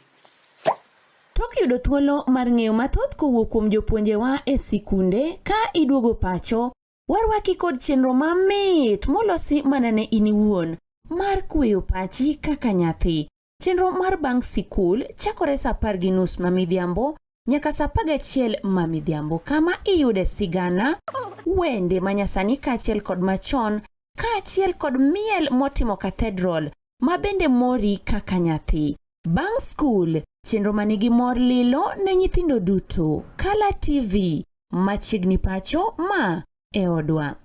Tok yudo thuolo mar ng'eyo mathoth kowuok kuom jopuonjewa e sikunde ka iduogo pacho, warwaki kod chenro mamit molosi mana ne in iwuon mar kweyo pachi kaka nyathi. Chenro mar bang' sikul chakore sa apar gi nus ma midhiambo nyaka sa apar gachiel ma midhiambo kama iyude sigana, wende ma nyasani kaachiel kod machon kaachiel kod miel motimo cathedral ma bende mori kaka nyathi. Bang' skul, chenro ma nigi mor lilo ne nyithindo duto. Kala TV, machiegni pacho ma e odwa.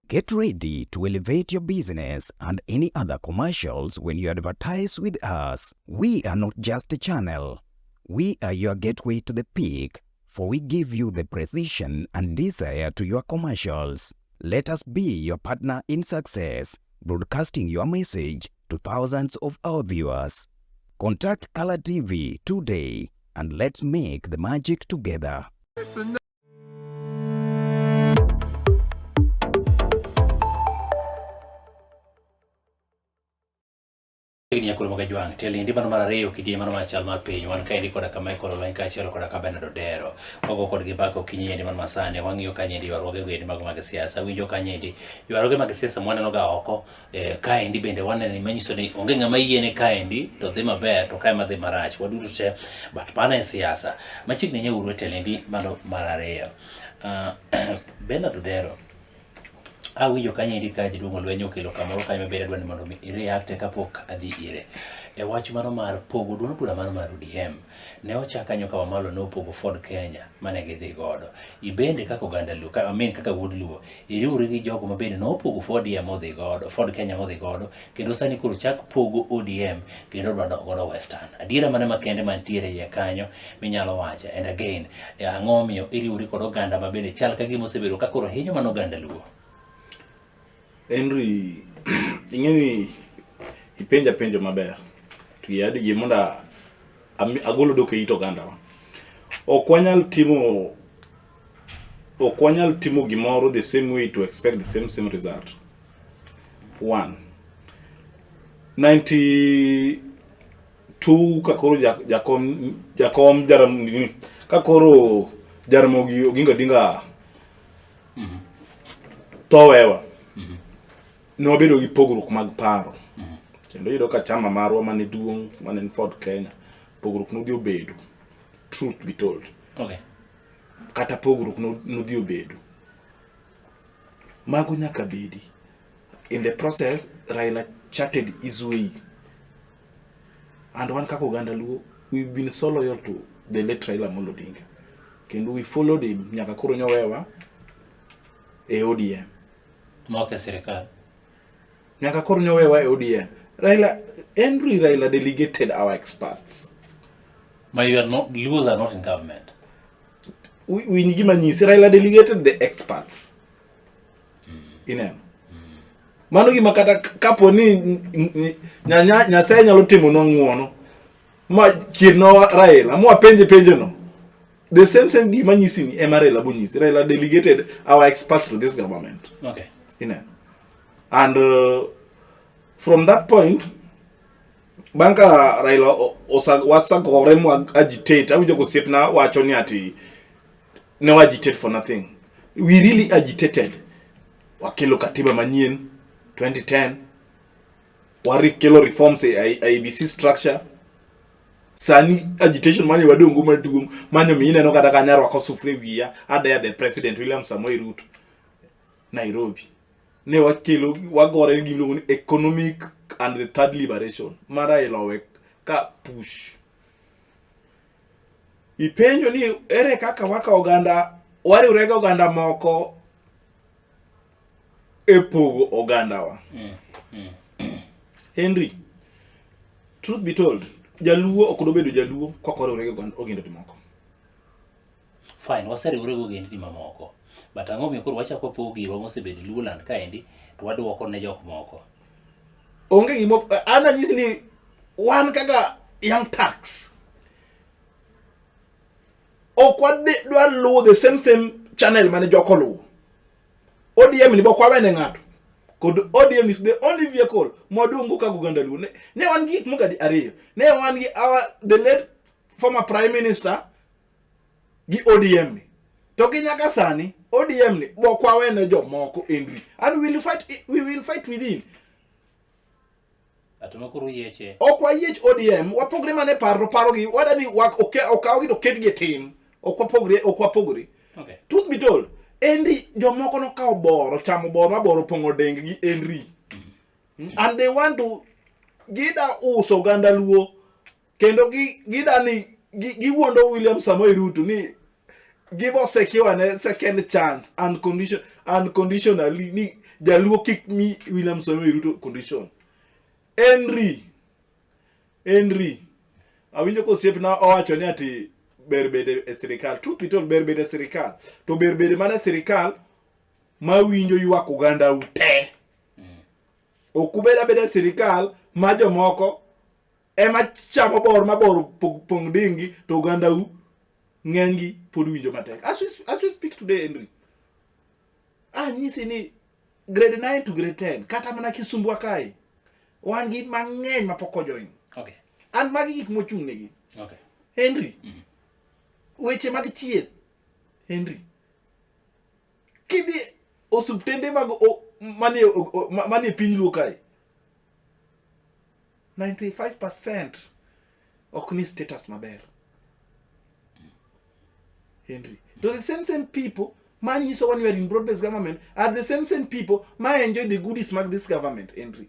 Get ready to elevate your business and any other commercials when you advertise with us. We are not just a channel. We are your gateway to the peak, for we give you the precision and desire to your commercials. Let us be your partner in success, broadcasting your message to thousands of our viewers. Contact Color TV today and let's make the magic together. It's Chiegni nyaka Ramogi Ajwang', telindi mano mar ariyo kidieny mano mar chal mar piny. Wan kaendi koda ka Michael Olweny kaachiel koda ka Bernard Odero. Wago kodgi mbaka okinyi endi mano masani. Wang'iyo kanyendi ywaruoge go endi mago mag siasa. Winjo kanyendi ywaruoge mag siasa mwaneno ga oko. Eh, kaendi bende waneno ni manyiso ni onge ng'ama yiene kaendi to dhi maber to kae madhi marach. Waduto te but mano e siasa. Machiegni nyauru e telendi mano mar ariyo. Uh, Bernard Odero, Awinjo kanyo endi ka jaduong' Olweny okelo kamoro kanyo maber adwa ni mondo mi i-react kapok adhi ire. E wach mano mar pogo duond bura mano mar ODM, ne ochak kanyo ka Wamalwa ne opogo Ford Kenya mane gidhi godo. Ibende kaka oganda Luo, ka, I mean kaka wuod Luo, iriwri gi jogo ma bende nopogo Ford ODM modhi godo, Ford Kenya modhi godo, kendo sani koro chak pogo ODM kendo odwa dok godo Western. Adiera mane makende mantiere iye kanyo minyalo wacho? And again, eh, ang'o momiyo iriwori kod oganda ma bende chal ka gima osebedo ka koro hinyo mana oganda Luo? Henry, ing'e ni ipenja penjo maber. To yie adhi yie mondo agol odok e it ogandawa. Ok wanyal timo ok wanyal timo gimoro the same way to expect the same same result. One. 92 ka koro jakom jakom jaram ka koro Jaramogi Oginga Odinga tho wewa ne wabedo gi pogruok mag paro kendo iyudo ka chama marwa mane duong' mane en Ford Kenya pogruok nodhi obedo truth be told Okay. kata pogruok nodhi obedo mago nyaka bedi in the process Raila charted his way and wan kaka oganda Luo we've been so loyal to the late Raila Amolo Odinga kendo we followed him nyaka koro nyowewa e ODM Mok e sirikal. nyaka koro nyowewa e ODM Raila Henry Raila delegated our experts Ma you are not, Luos are not in government. Winj gima nyisi Raila delegated the experts ineno mano gima kata kapo ni Nyasaye nyalo timonwa ng'uono ma chiernwa Raila mwapenje penjono the same same gima nyisi ni ema Raila bonyisi Raila delegated our experts to this government Okay. ineno and from that point bang' ka Raila wasagore mwa agitate awinjo ka osiepna wacho ni ati ne wa agitate for nothing we really agitated wakelo katiba manyien 2010 warikelo reforms e IEBC structure sani agitation mane wadongo maduong' manyo mi ineno kata ka anyarwako sufria e wiya adaya the president William Samoei Ruto Nairobi ne wakelo wagore gi gimiluongo ni economic and the third liberation ma Raila owe ka push ipenjo ni ere kaka waka oganda wariwre gi oganda moko e pogo ogandawa Henry truth be told jaluo ok dobedo jaluo kok oriwre gi ogendni moko Fine, waseriwore gi ogendni mamoko. But ang'o miyo koro wachako wapogo girwa mosebedo e Luoland kaendi to waduoko ne jok moko? Onge gima an anyisi ni wan kaka Young Turks ok wadwa luwo the same same channel mane joko luwo. ODM ni bok wawene ng'ato. Kod ODM is the only vehicle mwadongo kaka oganda Luo. Ne, ne wan gi gik moko ariyo. Ne wan gi our the late former prime minister gi ODM ni. To gi nyaka sani ODM ni bok wawene jomoko Henry. And we will fight, we will fight within. Ato ma koro yieche. Ok wayiech ODM, wapogre mana e paro, to parogi wada ni okawgi to oketgi e tim. Ok wapogre, ok wapogre. Okay. Truth be told, Henry jomoko nokawo bor, ochamo bor ma bor opong'o denggi Henry. And they want to gida uso oganda Luo kendo gi gida ni giwuondo William Samoei Ruto ni gibo secure ne second chance uncondition, unconditionally ni jaluo kik mi William Samoei Ruto condition. Henry Henry awinjo ka osiepna owacho ni ati ber bedo e sirikal. Truth be told, ber bedo e sirikal. To ber bedo mana e sirikal mawinjo ywak oganda u te. Ok ubed abeda e sirikal ma jomoko ema chamo bor ma bor pong' dingi to ogandau ng'enygi pod winjo matek. As we speak today, Henry, anyisi ni grade 9 to grade 10 kata mana Kisumbwa kae wan gi mang'eny mapok ojoin. An magi gik mochung' negi. Henry, weche mag thieth, Henry, kidhi osuptende mag manie piny Luo kae 95% ok ni status maber. Henry, to the same same people ma nyiso when we are in broad based government are the same same people ma enjoy the goodies mag this government. Henry,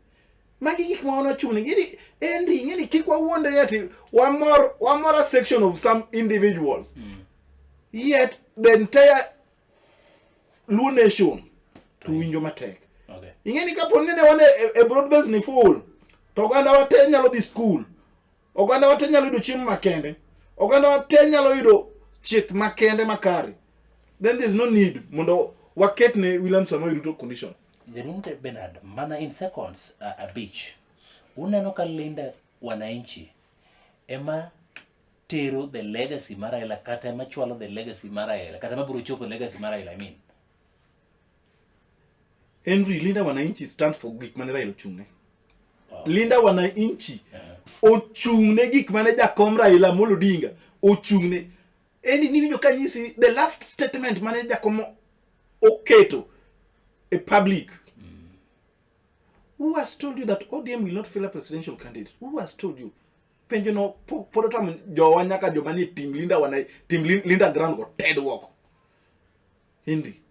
magi gik ma wan wachung' ne. Henry, ing'e ni kik wawuondre ni ati wamor wamor a section of some individuals, yet the entire Luo nation to winjo matek. Ing'e ni kapo ni ne wan e broad base ni full, to oganda wa te nyalo dhi school, oganda wa te nyalo yudo chiemo makende, oganda wa te nyalo yudo thieth makende makare, then there's no need mondo waket ne William Samoei Ruto condition. Jaduong' Bernard, mana in seconds 5, uneno ka Linda Wananchi ema tero the legacy mar Raila kata ema chwalo the legacy mar Raila kata ema biro chopo legacy mar Raila, I mean. Henry, Linda Wananchi stand for gik mane Raila ochung'ne. Linda Wananchi ochung'ne gik mane jakom Raila Amolo Odinga ochung'ne. Endi niwinjo ka nyisi the last statement mane jakom oketo e public. Who has told you that ODM will not fill a presidential candidate? Who has told you? Penjo no pod otamo jowa nyaka joma nie team Linda wana team Linda Ground go te duoko. Henry.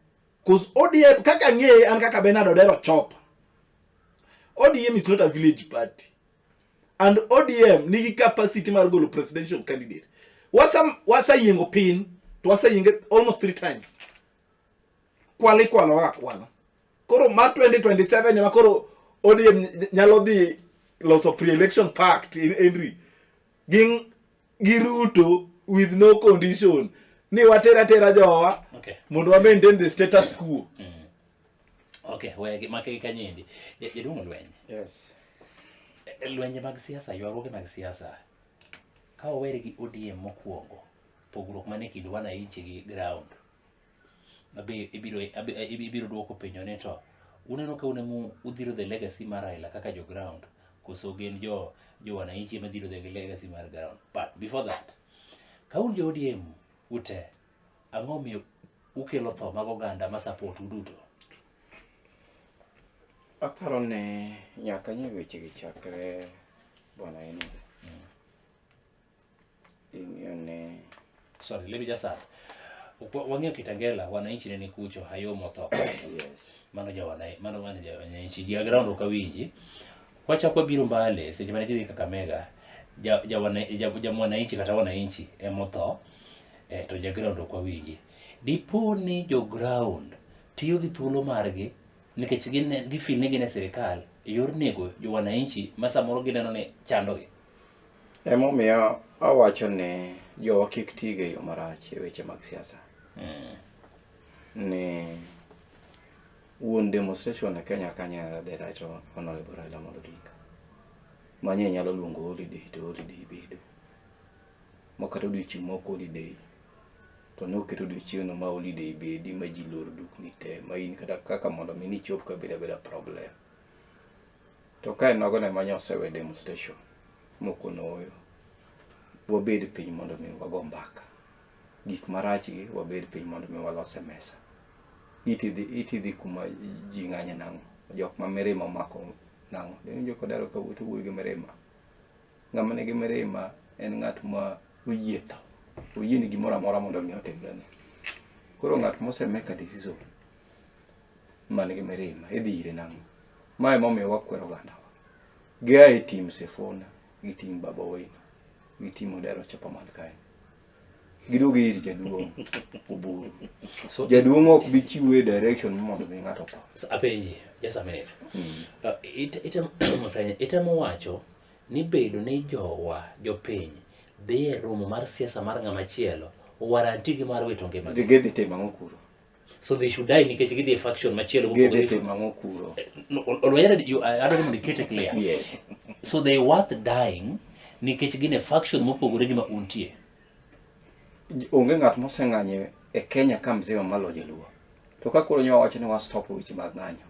Cause ODM kaka ng'eye an kaka Bernard Odero Chop. ODM is not a village party. And ODM nigi capacity mar golo presidential candidate. Wasa wasa yiengo piny to wasa yienge almost 3 times. Kwalo ikwalo akwala. Koro mar 2027 ema koro ODM nyalo dhi loso pre-election pact, Henry, gi Ruto with no condition ni watera tera jowa mondo wa maintain the status quo. Okay, wegi make kanyendi. Jaduong' Lweny. Yes. Lwenje mag siasa, ywaruoge mag siasa. Ka wawere gi ODM mokwongo, pogruok mane kind wananchi gi ground. Abe ibiro duoko penjo ni to uneno ka un emu udhiro the legacy mar Raila kaka jo ground koso gin jo wananchi ema dhiro the legacy mar ground. But before that, ka un jo ODM ute, ang'o miyo ukelo tho mag oganda ma support uduto? Aparo ni nyaka nye weche gi chakre bwana Henry. Ing'iyo ni Sorry, let me just add. Wang'iyo Kitengela, wananchi ne ni kucho, Hayomo tho. Yes. Mano ja mano mano ja wananchi, ja ground ok awinji. Wachako wabiro mbale seche mane ji dhi Kakamega, ja mwananchi kata wananchi emotho, to ja ground ok wawinji. Dipo ni jo ground tiyo gi thuolo margi nikech gin gifeel ni gin e sirikal e yor nego jo wananchi ma samoro gineno ni chandogi. Emomiyo awacho ni jowa kik tigo e yo marach e weche mag siasa. Ni wuon demonstration e Kenya kanyo en the right honorable Raila Amolo Odinga. Manye nyalo luongo holiday to holiday bedo. Makata odiochieng' mok holiday to ne oketo odiochieng'no ma holiday bedi ma ji lor dukni te ma in kata kaka mondo mi nichop ka bedo abeda problem. To ka en nogono ema nyosewe demonstration mokono oyo. Wabed piny mondo mi wago mbaka. Gik marach gi wabed piny mondo mi walos e mesa. Itidhi kuma ji ng'anye nang'o? Jok ma mirima omako nang'o? Iwinjo kodaro ka wuoyo to wuoyo gi mirima. Ng'ama nigi mirima en ng'at ma oyie tho. Oyie ni gimoro amora mondo mi otimrene. Koro ng'at mose make a decision man gi mirima idhi ire nang'o? Ma emomiyo wakwero ogandawa. Gia e team Sifuna, gi team Baba Owino, gi team Odero Chapa man kae. Giduogo ir jaduong' Oburu. So, Jaduong' ok bi chiwo e direction mondo mi ng'ato tho. Apenji, just a minute. Itemo wacho ni bedo ni jowa jopiny dhi e romo mar siasa mar ng'ama chielo waranti gi mar wito ngimagi. Gidhi timo ang'o kuro? So they should die nikech gidhi e faction machielo. Gidhi timo ang'o kuro? No, Olwanyere, you, I don't want to get it clear. Yes. So they worth dying nikech gin e faction mopogore gi ma untie. Onge ng'at moseng'anyo e Kenya ka mzima malo Jaluo. To ka koro nyo wacho ni wa stop weche mag ng'anyo.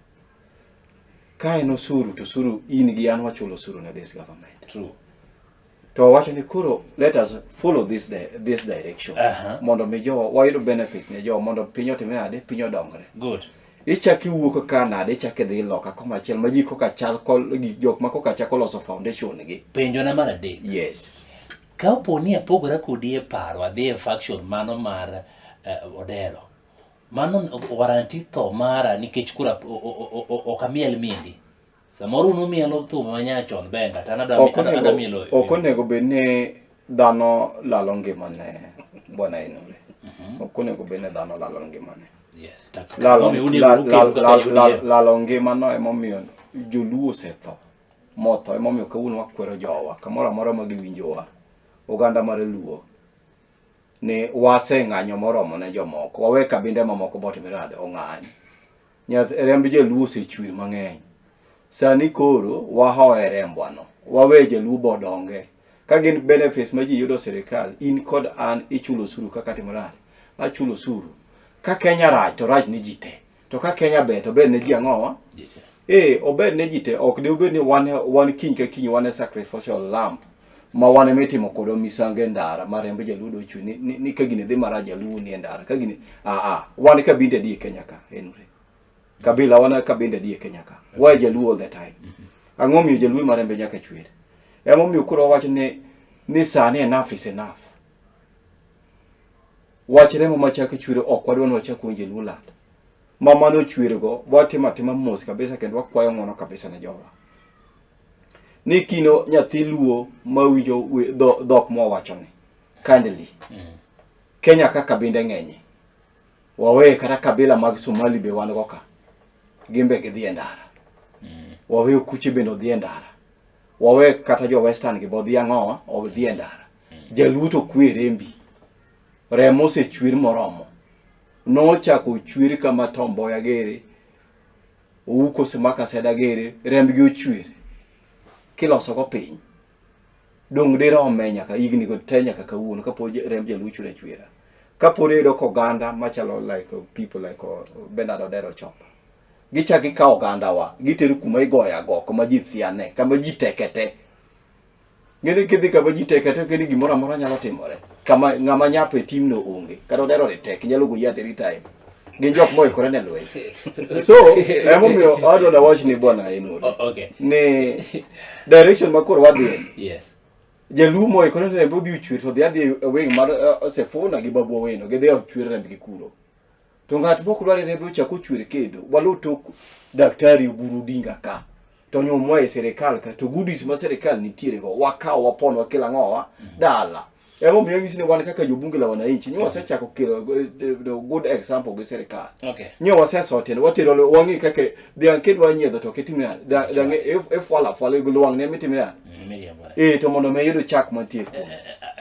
Ka en osuru to osuru in gi an wachulo osuru ne this government. True. To wawacho ni koro let us follow this di this direction. Mondo mi jo wayud benefits ne jo mondo piny otimre nade piny odongre. Good. Ichak iwuok ka nade ichak idhi loka komachielo ma ji koka chal kol gi jok ma koka chako loso foundation gi. Penjona mar adek. Yes. Ka opo ni apogora kodi e paro adhi e faction mano mar Odero. Mano waranti tho mara nikech koro ok amiel miendi. Samoro un umielo thum ma nyachon benga to an adwa mielo. Ok onego bed ni dhano lalo ngimane bwana Enore. Ok onego bed ni dhano lalo ngimane. Yes. Lalo ngimano emomiyo joluo osetho motho emomiyo kawuono wakwero jowa kamoro amora ma giwinjowa oganda mar luo ni waseng'anyo moromo ne jomoko wawe kabinde mamoko botimre nade ong'any nyath remb jaluo osechwer mang'eny sani koro wahoe rembwano wawe jaluo bodonge ka gin benefits ma ji yudo sirikal in kod an ichulo osuru kaka timo nade achulo osuru ka Kenya rach to rach ne ji te to ka Kenya ber to ber ne ji ang'owa eh ober ne ji te ok de obed ni wan wan kiny ka kiny wan e sacrificial lamb ma wan ema itimo kodwa misango e ndara ma remb jaluo dochwe ni, ni, ni ka gini dhi marach jaluo ni e ndara ka gini a a wan kabinde adi e Kenya ka enure kabila wan kabinde adi e Kenya ka why jaluo all the time ang'o miyo jaluo ma rembe nyaka chwer emomiyo koro wawacho ni ni sani enough is enough wach remo machako chwer ok wadwa ni wachak winjo luo land ma mano chwergo watimo atima mos kabisa kendo wakwayo ng'wono kabisa ne jowa ni kino nyathi luo mawinjo dhok mwawachoni kindly Kenya ka kabinde ng'enye wawe kata kabila mag Somali be wan go ka gin be gidhi e ndara wawe okuche bende odhi e ndara wawe kata jo western gi bodhi ang'owa odhi e ndara jaluo to kwe rembi remo osechwer moromo nochako chwer kama Tom Mboya gere Ouko Simaka Seda gere rembgi ochwer kilosogo piny dong' dirome nyaka higni go te nyaka kawuono kapod remb jaluo chwer achwera kapod iyudo ka oganda machalo like people like Bernard Odero Chopa gichak gikawo ogandawa gitero kuma igoye agoko ma ji thiane kama ji teke te ng'eni kidhi kama ji teke te kendo gimoro amora nyalo timore kama ng'ama nyap e timno onge kata Odero ni tek nyalo goyi at any time gin jok moikore ne lweny so emomiyo adwa nawach ni bwana Enori Okay. ni direction ma koro wadhiye Yes. jaluo moikore ne rembe odhi ochwer to dhi adhi e wing mar Sefuna gi Babu Owino gidhi ochwer rembgi kuro to ng'at mok dwar rembe ochak ochwer kendo waluw tok daktari Oburu Odinga ka to nyumwa e sirikal ka to goodies ma sirikal nitiere go wakaw wapon wakel ang'owa dala emomiyo anyisi ni wan kaka jobunge la wananchi ni wasechako kelo good example gi sirikal Okay. nyo wasesote watero wang'i kaka dhiang' kidwa nyiedho to ok itim nade dhiang' ifwalo afwala gi lwang'ni ema itim nade Miriambo. eh to mondo mi iyud chak mantie kuome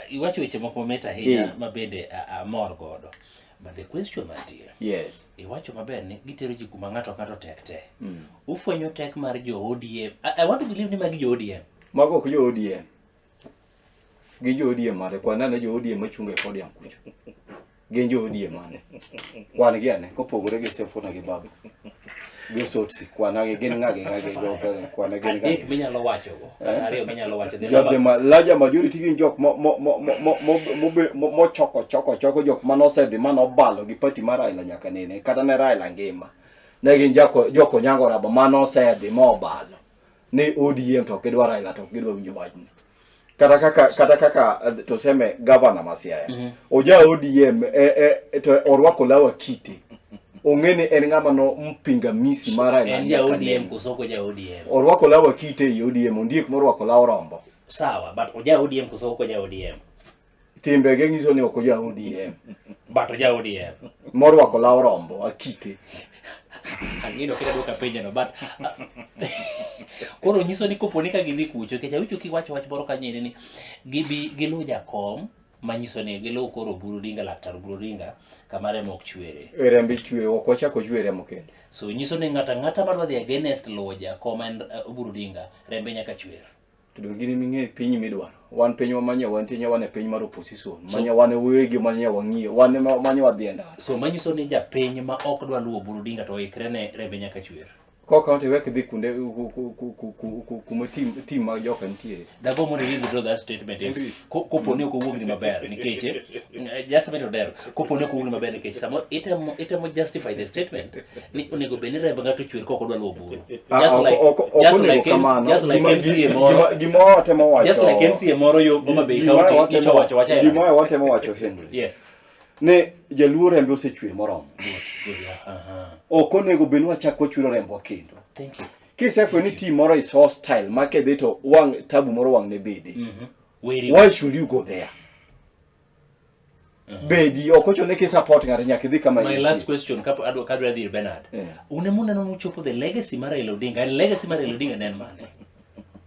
Iwacho weche moko mamit ahinya Eh. ma bende amor godo. But the question mantie, yes iwacho maber ni gitero ji kuma ng'ato ka ng'ato tek te. Ufwenyo tek mar jo ODM. I want to believe ni magi jo ODM. Mago ok jo ODM. Gi jo ODM mane? Kwan ane jo ODM machung' e podium kucho. Gin jo ODM mane? Kwan gi ane kopogore gi Sifuna gi Babu. Gi Osotsi, kwan gi gin ng'a gi ng'a gi go kwan gin ng'a. Adek minyalo wacho go. Kata ariyo minyalo wacho. The Jo number- the larger majority gin jok mo mo mo mo mo mo mo mochoko choko choko jok manosedhi manobalo gi party mar Raila nyaka nene kata ne Raila ngima. Ne gin jako jok Onyango Raba manosedhi mobalo ni ODM to ok gidwa Raila to ok gidwa winjo wachni. Kata kaka kata kaka tuseme governor ma Siaya. Oja ODM e, e, to orwako law akite. Ong'e ni en ng'ama no mpingamisi mar Raila En ja nyaka ODM nene. koso ok oja ODM. Orwako law akite ei ODM, ondiek morwako law rombo. Sawa, but oja ODM koso ok oja ODM. Timbege nyiso ni ok oja ODM. But oja ODM. Morwako law rombo, akite. Ang'ino kida duoka penjo no, but koro nyiso ni kopo ni ka gidhi kucho, nikech awinjo kiwacho wach moro kanyo ni gibi giluw jakom manyiso ni giluw koro Oburu Odinga, Laktar Oburu Odinga, kama remo ok chwere. E rembe chwe, ok wachak ochwe remo kendo. So nyiso ni ng'ato ang'ata madwa dhi against luwo jakom en Oburu Odinga, rembe nyaka chwer. To donge gin ema piny midwaro. Wan pinywa manye wantie nya wan e piny mar opposition. Manye wan e wegi manye wang'iyo. Wan ema manye wadhi e ndara. So manyiso ni japiny ma ok dwa luwo Oburu Odinga to oikre ne rembe nyaka chwer. Koka to iwek dhi kuonde kuma team team mag joka nitiere. Dago mondo i withdraw that statement if kopo ni ok owuogni maber nikech just a minute Odero kopo ni ok owuogni maber nikech samoro itemo itemo justify the statement ni onego bed ni remb ng'ato chwer kok odwa luwo Oburu. Ah, Just ok- like ok- ok just onego like kamano. just like Gima- MCA moro gima watemo wacho just like MCA moro yo Homa Bay gima County watemo- nyicha owacho wacha gima watemo wacho Henry Yes. ne jaluo rembe osechwer moromo Good, good, yeah. Uh-huh. ok onego bed ni wachak wachwero rembwa kendo Thank you. kisefwenyo ni team moro is hostile ma kidhi to wang' tabu moro wang' ne bede Weri. why should you go there bedi ok ochuno ni kisupport ng'ato nyaka idhi kama My entie. last question kapo adwa kadwa dhi ir Bernard. Yeah. Un ema uneno nuchopo the legacy mar Raila Odinga. And legacy mar Raila Odinga ne en mane?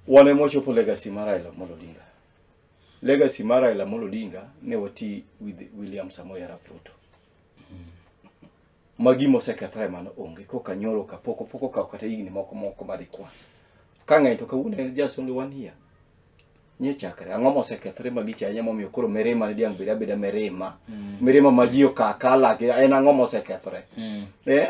wan ema wachopo legacy mar Raila Amolo Odinga legacy mar Raila Amolo Odinga ne wati with William Samoei Arap Ruto ma gima osekethore mano onge koka nyoro ka pok pok okawo kata higni moko moko madikwan ka ng'eny to kawuono en just only one year nye chakre ang'o mosekethore malich ahinya momiyo koro mirima ne diang' bed abeda mirima mirima ma ji okaka lagi en ang'o mosekethore eh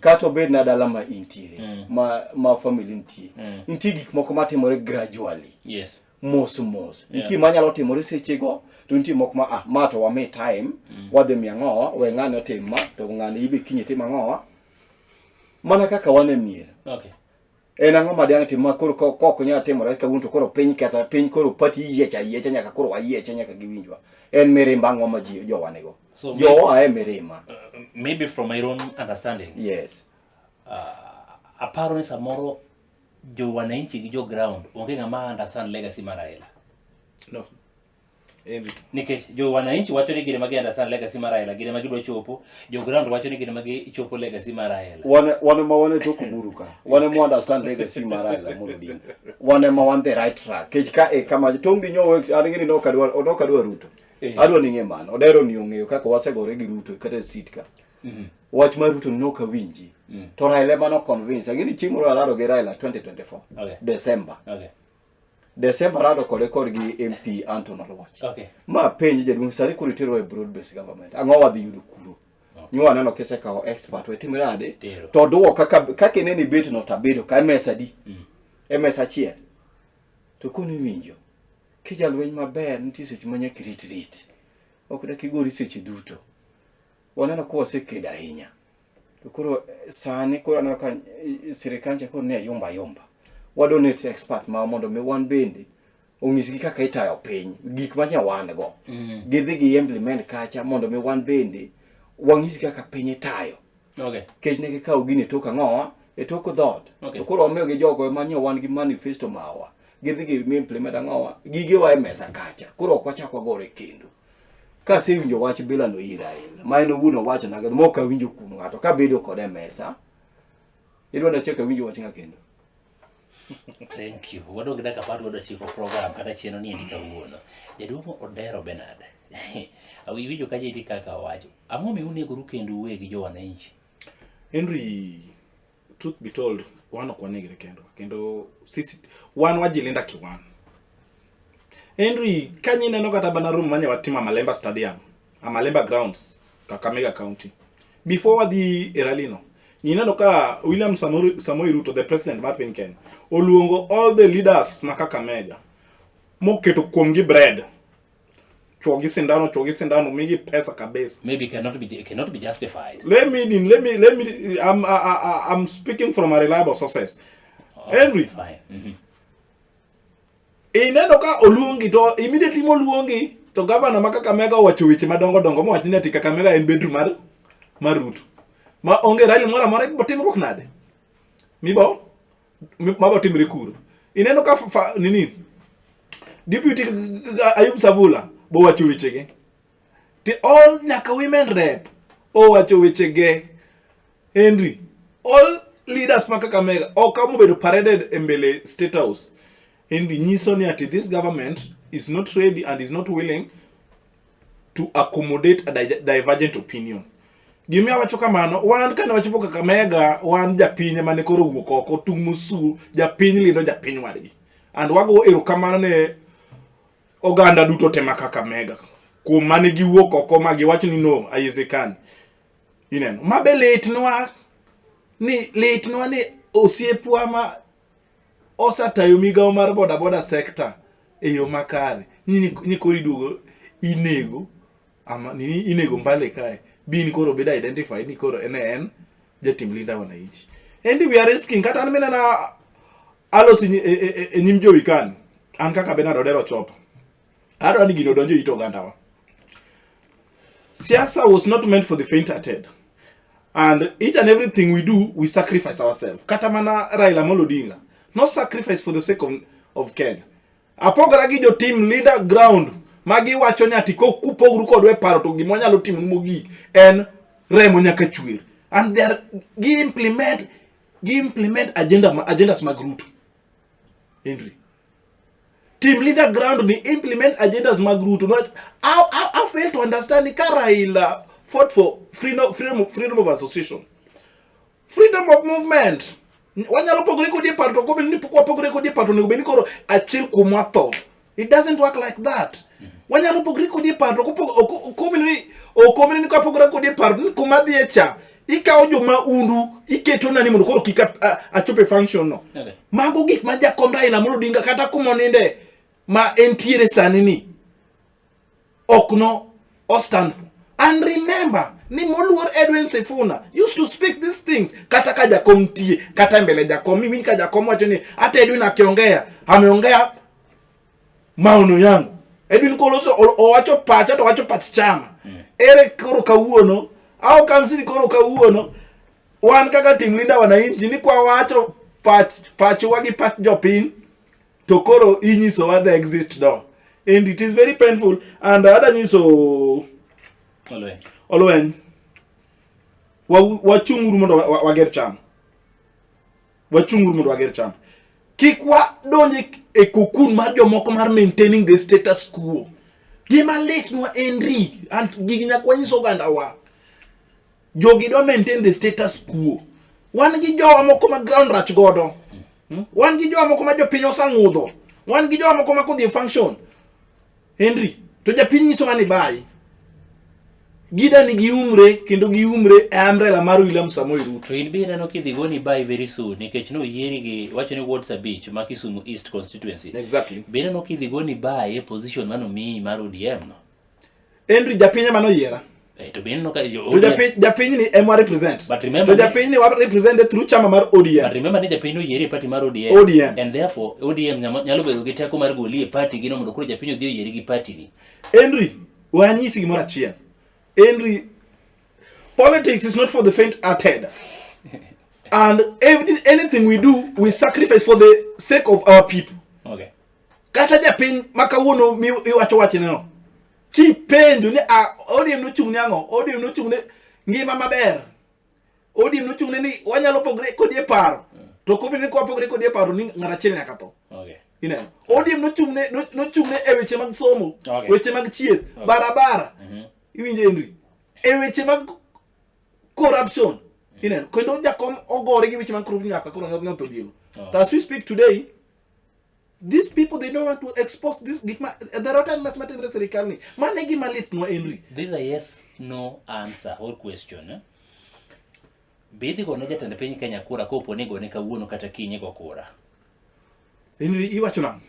kata obed na dala ma intiere ma ma family nitie nitie gik moko matimore gradually Yes. mos mos nitie manyalo timore sechego to nitie moko ma ah ma to wami time wadhi mi ang'owa we ng'ani otim ma to ng'ani ibe kiny itim ang'owa mana kaka wan e mier Okay. en ang'o ma diang' tim ma koro ko- kok onyal timore kawuono to koro piny kethore piny koro pati yiecha yiecha nyaka koro wayieche nyaka giwinjwa en mirimba ang'o ma ji jowa nigo So, jowa e mirima Maybe from my own understanding. yes Aparo ni samoro jo wananchi gi jo ground onge ng'ama understand legacy mar Raila. No. Henry. Nikech jo wananchi wacho ni gin ema gi understand legacy mar Raila, gin ema gidwa chopo, jo ground wacho ni gin ema gichopo legacy mar Raila. wan wan ema wan e tok Oburu ka wan ema understand legacy mar Raila Amolo Odinga wan ema wan the right track kech ka e kama tong' di nyowe an gini nok adwa ok adwa Ruto Eh. adwa ni ng'e mano Odero ni ong'eyo kaka wasegore gi Ruto kata e seat ka wach mar Ruto ni ok awinji to Raila ema no convince ang'e ni chieng' moro arado gi Raila 2024 Okay. December Okay. December arado kode kod gi MP Anton Oluoch Okay. ma penj jaduong' sani koro iterowa e broad based government ang'o wadhi yudo kuro nyo aneno kisekawo expert we timre nade Tero. to duoka kaka kaka ineno ibet no tabedo ka e mesa di e mesa achiel to koni winjo kijalweny maber nitie seche ma nyaka irit rit ok dak igori seche duto waneno ka wasekedo ahinya to koro sani koro aneno ka sirikal cha koro ne yumba yumba wa donate expert ma mondo mi wan bende onyisgi kaka itayo piny gik ma nya wan go gidhi gi implement kacha mondo mi wan bende wanyisgi kaka piny itayo Okay. kech ne gikawo gini e tok ang'owa e tok dhoot Okay. to koro wamiyo gi jogo ema nyo wan gi manifesto mawa gidhi gi implement ang'owa gigewa e mesa kacha koro ok wachak wagore kendo kasewinjo wach bila no ira ahinya ma en owuon owacho na mok awinjo kuom ng'ato kabedo kode e mesa idwa nachak awinjo wach ng'a kendo Thank you. Wadong' gi dakika apar godo chiko program kata chenro ni endi kawuono. Jaduong' Odero Bernard. Awinjo ka jedi kaka owacho. Ang'o miyo unegoru kendo uwegi jo wananchi? Henry, truth be told, wan ok wanegre kendwa kendo sisi wan wajilinda kiwan. Henry, ka nyineno kata bana room manye watimo Amalemba Stadium, Amalemba Grounds, Kakamega County. Before wadhi e rally no, nyineno ka William Samoei Ruto, the president mar piny Kenya, oluongo all the leaders ma Kakamega moketo kuomgi bread. Chuo gi sindano, chuo gi sindano, migi pesa kabisa. Maybe cannot be justified. Let me, I'm speaking from a reliable sources. Okay, Henry. Fine. Ineno ka oluongi to immediately moluongi to gavana ma Kakamega owacho weche madongo dongo mowacho ni ati Kakamega en bedroom mar Ruto. Ma onge rally moro amora ibo timruok nade? Mibo mabo timre kuro. Ineno ka nini Deputy Ayub Savula bo wacho wechege. Ti all nyaka women rep owacho wechege. Henry, all leaders ma Kakamega ok amobedo paraded e mbele State House. Henry nyiso ni ati this government is not ready and is not willing to accommodate a divergent opinion. Gima awacho kamano, wan kane wachopo Kakamega, wan japiny mane koro owuok oko, tung' musu, japiny lindo japiny wadgi. And wago erokamano ne oganda duto te ma Kakamega kuom mane giwuok oko ma giwacho ni no haiwezekani. Ineno. Ma be litnwa ni litnwa ni osiepwa ma osatayo migawo mar bodaboda sector e yo makare ni, ni koro iduogo inego ama ni inego Mbale kae bin koro bed identified ni koro en en jatim Linda Wananchi. And we are risking kata an minena alosi e, e, e, e nyim jowi kan an kaka Bernard Odero Chopa adwa ni gino odonjo it ogandawa. Siasa was not meant for the faint-hearted. And each and everything we do, we sacrifice ourselves. Kata mana Raila Amolo Odinga, no sacrifice for the sake of Kenya. Apogora gi jotim leader ground ma giwacho ni ati kupogru kodwa e paro to gima wanyalo timo mogik en remo nyaka chwer. And they are gi implement agenda agendas mag Ruto. Henry. Team leader ground ni implement agendas mag Ruto. No, I fail to understand ni ka Raila fought for freedom of association. Freedom of movement. Wanyalo pogore kodi e paro to ok ni pok wapogore kodi e paro onego bed ni koro achiel kuomwa tho. It doesn't work like that. Wanyalo pogore kodi e paro to ok okomni ni kapogore kodi e paro ni kuma dhiye cha ikawo joma undu iketo nani mondo koro kik achop e function no. Okay. Mago gik ma jakom Raila Amolo Odinga kata kuma oninde ma entiere sani ni ok no o stand for. And remember ni moluor Edwin Sifuna used to speak these things kata ka jakom nitie kata mbele jakom iwinj ka jakom wacho ni hata Edwin akiongea ameongea maono yangu. Edwin koloso owacho pacha to owacho pach chama. Ere koro kawuono au kamsini koro kawuono wan kaka team Linda Wananchi ni kwa wacho pachwa gi pach jopiny to koro inyisowa the exit door and it is very painful and ada nyiso Olweny. Olweny wachung'uru mondo wager chama. Wachung'uru mondo wager chama. Kik wadonj e cocoon mar jomoko mar maintaining the status quo. Gima litnwa en ri and gigi nyaka wanyis ogandawa. Jogi dwa maintain the status quo. Wan gi jowa moko ma ground rach godo. Wan gi jowa moko ma jopiny osang'udho. Wan gi jowa moko ma kodhi e function. Henry, to japiny nyisowa ni bai. Gida ni giumre kendo giumre e umbrella mar William Samoei Ruto. To in be ineno kidhi goni bai very soon nikech noyieri gi wacho ni wards abich ma Kisumu East constituency. Exactly. Be ineno kidhi goni bai e position manomiyi mar ODM no? Henry japiny ema noyiera. To be ineno ka To japiny ni ema represent. But remember To japiny ni wa represent through chama mar ODM. But remember ni japiny noyieri e party mar ODM. ODM. And therefore ODM nyalo bedo gi teko mar goli e party gi no mondo koro japiny odhi oyieri gi party ni. Henry, we anyisi gimoro achiel. Henry, politics is not for the faint-hearted. And anything we do, we sacrifice for the sake of our people. Okay. Kata japiny ma kawuono mi iwacho wachne no. Kipenjo ni ODM nochung' ne ang'o? ODM nochung' ne ngima maber. ODM nochung' ne ni wanyalo pogre kodi e paro. To ok obedo ni kwapogre kodi e paro ni ng'at achiel nyaka tho. Okay. Ineno. ODM nochung' ne e weche mag somo, Okay. weche mag chieth, Okay. barabara. Iwinjo Henry? E weche mag corruption. Ineno. Kendo jakom ogore gi weche mag corruption nyaka koro notho dhielo. Oh. To as we speak today, these people they don't want to expose this gik ma the rotten mess matimre e sirikal ni. Mano e gima litnwa Henry. This is a yes no answer or question. Eh? Be idhi gone jatend piny Kenya kura kopo ni gone kawuono kata kiny go kura? Henry iwacho nang'o?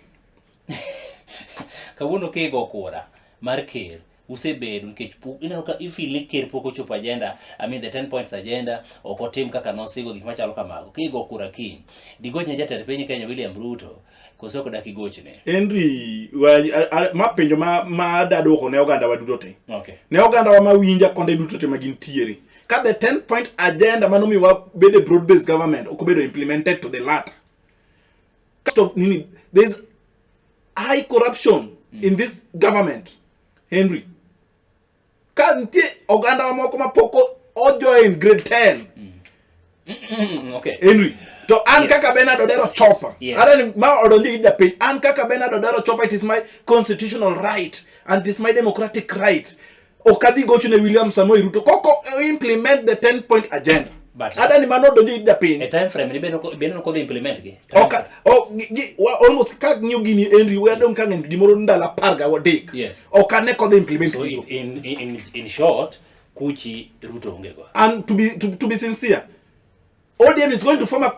Kawuono kigo kura mar ker usebedo nikech ineno ka ifeel ni ker pok ochopo agenda, I mean the 10 points agenda ok otim kaka nosigo gik machalo kamago. Kigo kura kiny, digochne jatend piny Kenya William Ruto koso ok dak igochne? Henry, ma penjo ma ada duoko ne oganda wa duto te. Okay. Ne oganda wa mawinja konde duto te ma gintiere. Ka the 10 point agenda manomiyo wabedo e broad based government ok obedo implemented to the latter. So, nini, there's high corruption in this government. Henry. Ka nitie oganda moko ma pok ojoin grade 10. Okay. Henry. To an Yes. kaka Bernard Odero Chopa. Yes. Adani ma odonjo ir japiny. An kaka Bernard Odero Chopa, it is my constitutional right and it is my democratic right. Ok adhi gocho ne William Samoei Ruto koko implement the 10 point agenda. But- Adani mano donjo ir japiny. E time frame ni bende bende ok odhi implement gi. Ok, oh, gi, wa, almost ka ng'iyo gini Henry, we adong' ka ng'eny gimoro ndalo 13. Yes. Ok ane kodhi implement So gigo. in short, kuchi Ruto onge go. And to be sincere, ODM is going to form a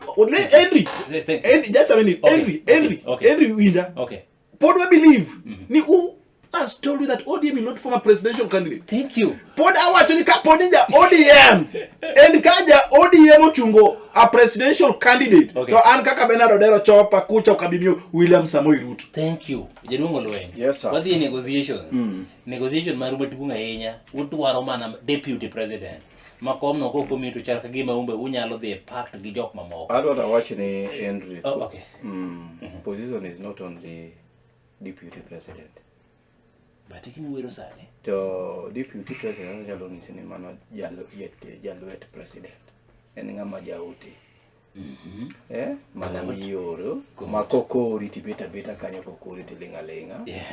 Henry. Thank you. Henry, just a minute. Okay, Henry, okay, Henry, okay. Henry Winda. Okay. Pod we believe ni who has told you that ODM will not form a presidential candidate? Thank you. Pod awacho ni kapod ni ja ODM en ka ja ODM ochungo a presidential candidate Okay. to an kaka Bernard Odero Chopa kucha ok abi miyo William Samoei Ruto. Thank you. Jaduong' Olweny. Yes, sir. Wadhi e negotiations. Negotiation maru maduong' ahinya. Udwaro mana deputy president. Ma komno kok omiyi to chal ka gima umbe unyalo dhi e pact gi jok mamoko. Adwaro awach ni Henry. Oh, okay. Position is not only deputy president. But gima sani. To deputy president anyalo nyisi ni mano jaluet president. En ng'ama jaote. Eh, mana mioro ma kokori tibet abeta kanyo kokori tiling' aling'a. Yeah.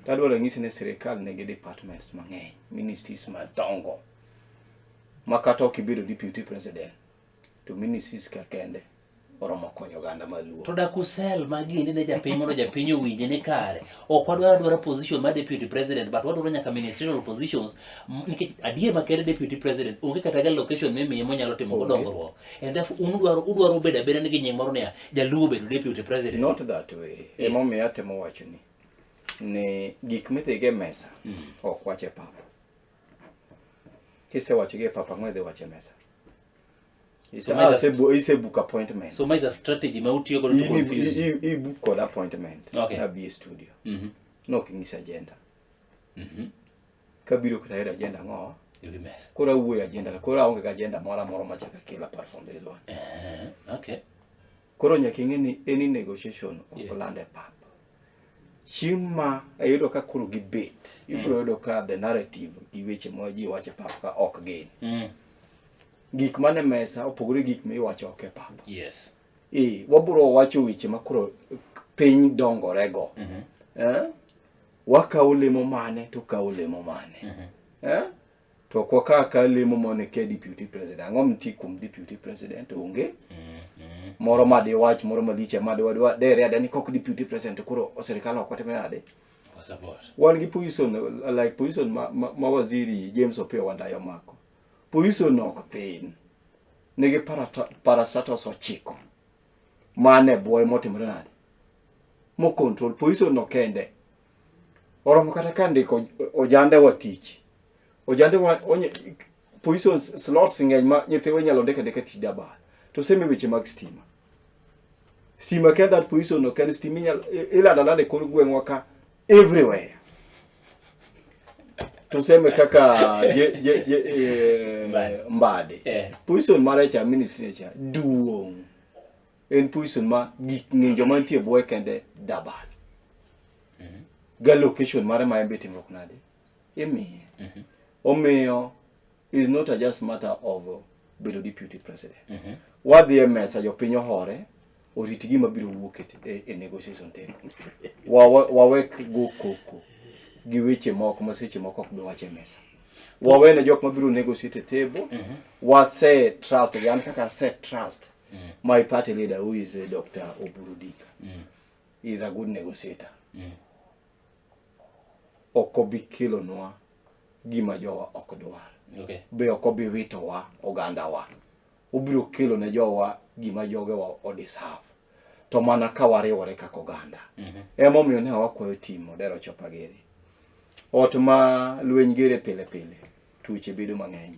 Tadwaro nyisi ni sirikal nigi departments mang'eny, ministries madongo. Ma kata ok ibedo deputy president, to ministries ka kende oromo konyo oganda maluo. To dak usel magiendi ne japiny mondo japiny owinje ni kare. Ok wadwar adwara position mar deputy president but wadwaro nyaka ministerial positions nikech adier makende deputy president onge kata ga location mimiye monyalo timo go Onge. dongruok. And therefore un udwaro udwaro bedo abeda nigi nying moro niya jaluo obedo deputy president. Not that way. Yes. Emomiyo atemo wacho ni gik midhigo e mesa ok wach e pap. Kisewacho gi e pap ang'o idhi wacho e mesa? So ma is a- Ise book appointment. So ma is a strategy ma utiyo godo to In confuse. i book kod appointment. Okay. Nabi e studio. Mhm. Nok inyisa agenda. Mhm. Kabiro kata yudo agenda ang'o? Ewi mesa. Koro awuoyo agenda koro aonge gi agenda moro amora machako akelo apart from this one. Okay. Koro nyaka ing'e ni any negotiation ok Yeah. land e pap. Chieng' ma iyudo ka koro gibet, ibiro yudo ka the narrative gi weche ma ji wacho e pap ka ok gin. Gik mane mesa opogore gi gik miwacho oko e pap. Yes. Eh, wabiro wacho weche ma koro piny dongorego. Eh? Wakawo lemo mane to kawo lemo mane. Eh? To ok wakaw akawa lemo mane ke deputy president. Ang'o nitie kuom deputy president? Onge. Moro ma diwach, moro malich ema diwa dere ada ni kok deputy president to koro sirikal ok watime nade? Wa support. Wan gi position like position ma waziri James Opiyo Wandayi omako. Position ok thin. Nigi parastatos 9 mane bwoye motimore nade? Mo control position no kende. Oromo kata ka ndiko ojande wa tich. Ojande wa onye position slots ng'eny ma nyithiwa inyalo ndik andika tich dabal. To seme weche mag stima. Stima kende that position no kende stima inyalo ilando alanda e kor gweng'wa ka everywhere. To seme kaka je Mbadi. Mbadi. Position mare cha ministry cha duong'. En position ma gik ng'injo mantie e bwoye kende dabal. Ga location mare ma en be timruok nade? Imiye. Omiyo is not a just matter of bedo deputy president. Wadhi e mesa jopiny ohore orit gima biro wuok e negotiation table. Wawek go koko gi weche moko ma seche moko ok bi wach e mesa. Wawene jok mabiro negotiate e table. Wase trust gi an kaka ase trust my party leader who is Dr. Oburu Odinga. He is a good negotiator. Ok obi kelonwa gima jowa ok dwar. Okay. Be ok obi witowa ogandawa. Obiro kelo ne jowa gima jogewa o deserve. To mana ka wariwore kaka oganda. Emomiyo ne wakwayo team Odero Chopageri. Ot ma lweny gere pile pile, tuoche bedo mang'eny.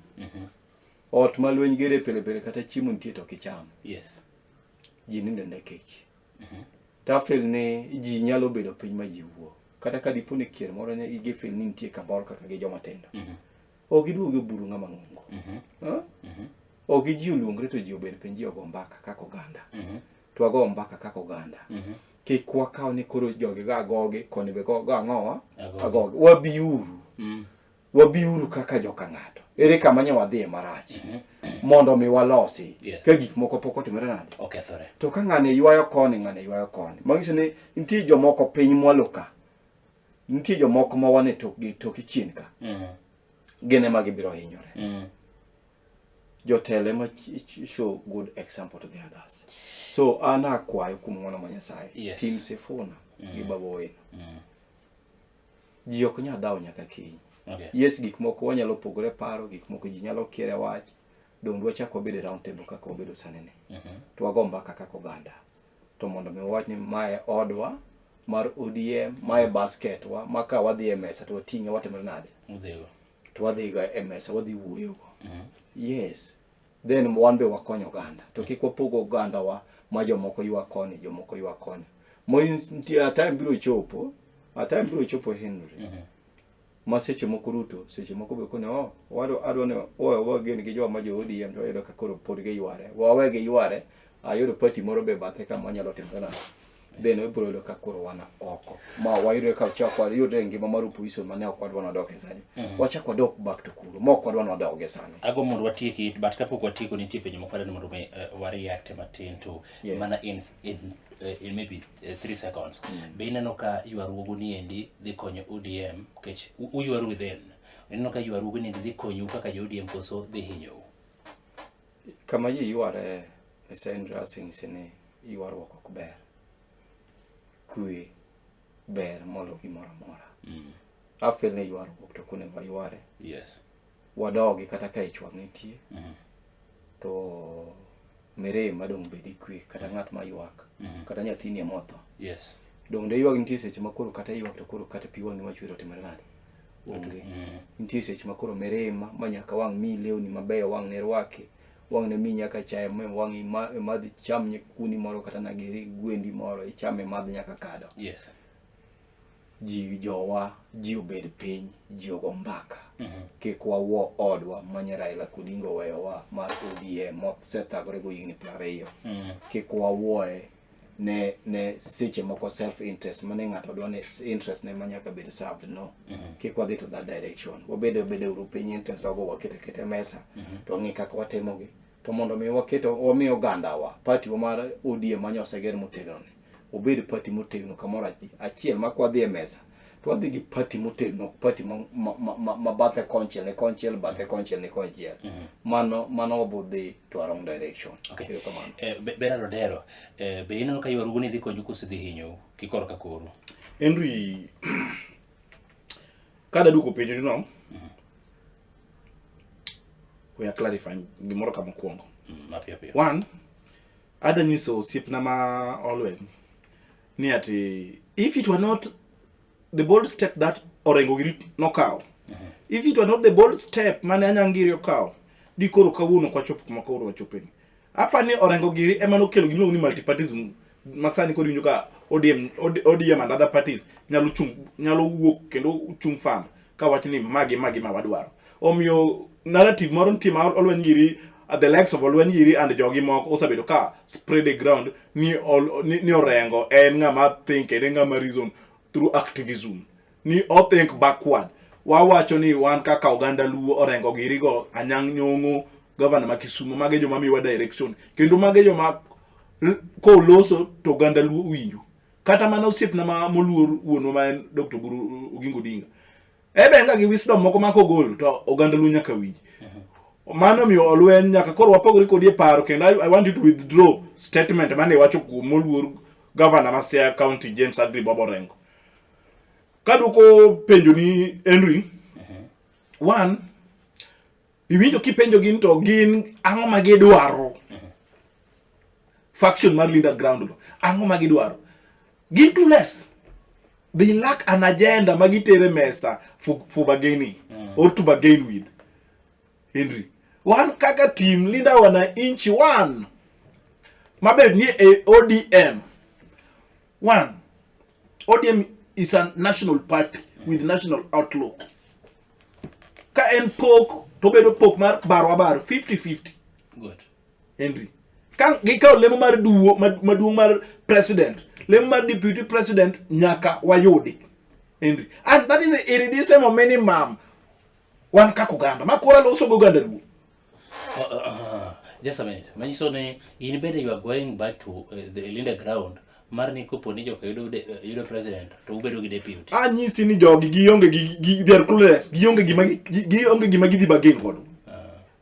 Ot ma lweny gere pile pile kata chiemo nitie to ok icham. Yes. Ji nindo ne kech. To afeel ni ji nyalo bedo piny ma ji wuo. Kata ka dipo ni kier moro ne gifeel ni nitie kamoro kaka gi joma tindo. Ok giduog e buru ng'ama ng'ongo. Ok gi ji oluongre to ji obed piny ji ogo mbaka kaka oganda. To wago mbaka kaka oganda. Kik wakaw ni koro jogi ga agogi, koni be go ang'owa? Agogi. Agogi. Wabiuru. Wabiuru kaka joka ng'ato. Ere kama ne wadhiye marach? Mondo mi walosi. Yes. Ka gik moko pok otimore nade? Okethore. To ka ng'ani ywayo koni, ng'ani ywayo koni. Manyiso ni nitie jomoko piny mwalo ka. Nitie jomoko ma wan e tokgi, toki chien ka. Gin ema gibiro hinyore. Jotelo ema show good example to the others. So an akwayo kuom ng'wono ma Nyasaye. Yes. Tim Sifuna gi Babu Owino. Ji ok nyal dhawo nyaka kiny. Yes, gik moko wanyalo pogore paro, gik moko ji nyalo kiere wach. Donge wachak wabed e round table kaka wabedo sani ni. To wago mbaka kaka oganda. To mondo mi wawach ni mae odwa mar ODM, mae basket wa, ma ka wadhi e mesa to wating'e watimore nade? Udhigo. To wadhigo e mesa wadhi wuoyogo. Yes. Then wan be wakonyo oganda. To kik wapog oganda wa ma jomoko ywak koni, jomoko ywak koni. Mo nitie a time biro chopo, a time biro chopo Henry. Ma seche moko Ruto, seche moko be kone, oh, wadwa adwa ni owe wagen gi joma jo ODM to wayudo ka koro pod giyware. Wawe giyware, ayudo party moro be bathe kama wanyalo timore nade. Then wabiro yudo ka koro wan oko. Ma wayudo ka chak wayudre e ngima mar opposition mane ok wadwa nwadok e sani. Wachak wadok back to kuro, ma ok wadwa nwadog e sani. Ago mondo watieki, but kapok watieko nitie penjo moko adwaro ni mondo mi wa react matin to mana in maybe 3 seconds. Be ineno ka ywaruogo ni endi dhi konyo ODM nikech uywaru within. Ineno ka ywaruogo ni endi dhi konyou kaka jo ODM koso dhi hinyou? Kama ji yware Mr. Henry aseng'ise ni ywaruok ok ber. Kwe ber molo gimoro amora. I feel ni ywaruok to ok onego wayware. Wadogi kata ka ich wang' nitie. To mirima dong' bed gi kwe kata ng'at ma ywak. Kata nyathini ema otho. Dong' de ywak nitie seche ma koro kata ywak to koro kata pi wang'i machwer otimore nade? Onge. Nitie seche ma koro mirima ma nyaka wang' miyi lewni mabeyo wang' ne rwaki. Wang' ne miyi nyaka chae ma wang' imadh icham kuoni moro kata nagiri gwendi moro icham imadh nyaka kado. Ji jowa, ji obed piny, ji ogo mbaka. Kik wawuo odwa manye Raila Odinga oweyowa mar ODM mosethagore go higni 20. Kik wawuoye ne seche moko self interest mane ng'ato dwa ni interest ne manyaka bed served no. Kik wadhi to that direction. Wabed abeda uru piny interest wago waketo aketa e mesa to wang'i kaka watimogi. To mondo mi waketo wami ogandawa party wa mar ODM manye oseger motegno ni obed party motegno kamoro achiel ma kwadhi e mesa to wadhi gi party motegno ok party ma bathe konchiel ni konchiel bathe konchiel ni konchiel. Mano wabo dhi to a wrong direction. Erokamano. Bernard Odero, be ineno ka ywarugo ni dhi konyu koso dhi hinyou ki korka koru? Henry, kada duoko penjo ni no, we are clarifying gimoro kama mokwongo. Mapiyo piyo. One, ada nyiso osiepna ma Olwen ni ati if it were not the bold step that Orengo giri nokawo, if it were not the bold step mane Anyang' giri okawo, di koro kawuono ok wachopo kuma koro wachopeni. Apa ni Orengo giri ema nokelo gimiluongo ni multipartism ma sani koro iwinjo ka ODM, ODM and other parties nyalo chung, nyalo wuok kendo chung firm ka wach ni magi magi ma wadwaro. Omiyo narrative moro nitie ma Olweny giri, the likes of Olweny giri and jogi moko osebedo ka spread the ground ni Orengo en ng'ama think en ng'ama reason through activism ni o think backward. Wawacho ni wan kaka oganda Luo Orengo giri go Anyang' Nyong'o governor ma Kisumu mage joma miwa direction kendo mage joma koloso to oganda Luo winjo. Kata mana osiepna ma moluor wuonwa ma en Dr. Oburu Oginga Odinga ebe en ga gi wisdom moko ma kogolo to oganda Luo nyaka winj. Mano miyo Olweny nyaka koro wapogre kodi e paro kendo I want you to withdraw statement mane iwacho kuom moluor governor ma Siaya County James Agri Bob Orengo. Kaduoko penjo ni Henry, one, iwinjo kipenjo gin to gin ang'o ma gidwaro? Faction mar Linda Ground no, ang'o ma gidwaro? Gin clueless. They lack an agenda ma gitere mesa for bargaining or to bargain with. Henry, wan kaka team Linda Wananchi one mabed ni e ODM. One, ODM is a national party with national outlook. Ka en pok to obedo pok mar baro abaro 50-50. Good. Henry. Ka gikawo lemo mar duo maduong' mar president, lemo mar deputy president nyaka wayudi. Henry. And that is the irreducible minimum. Wan kaka oganda, ma koro loso go oganda Luo. Just a minute. Manyiso ni in bende you are going back to the Linda ground mar ni kopo ni joka yudo president to ubedo gi deputy. Anyisi ni jogi gionge gi, they are clueless, gionge gima gidhi bargain godo.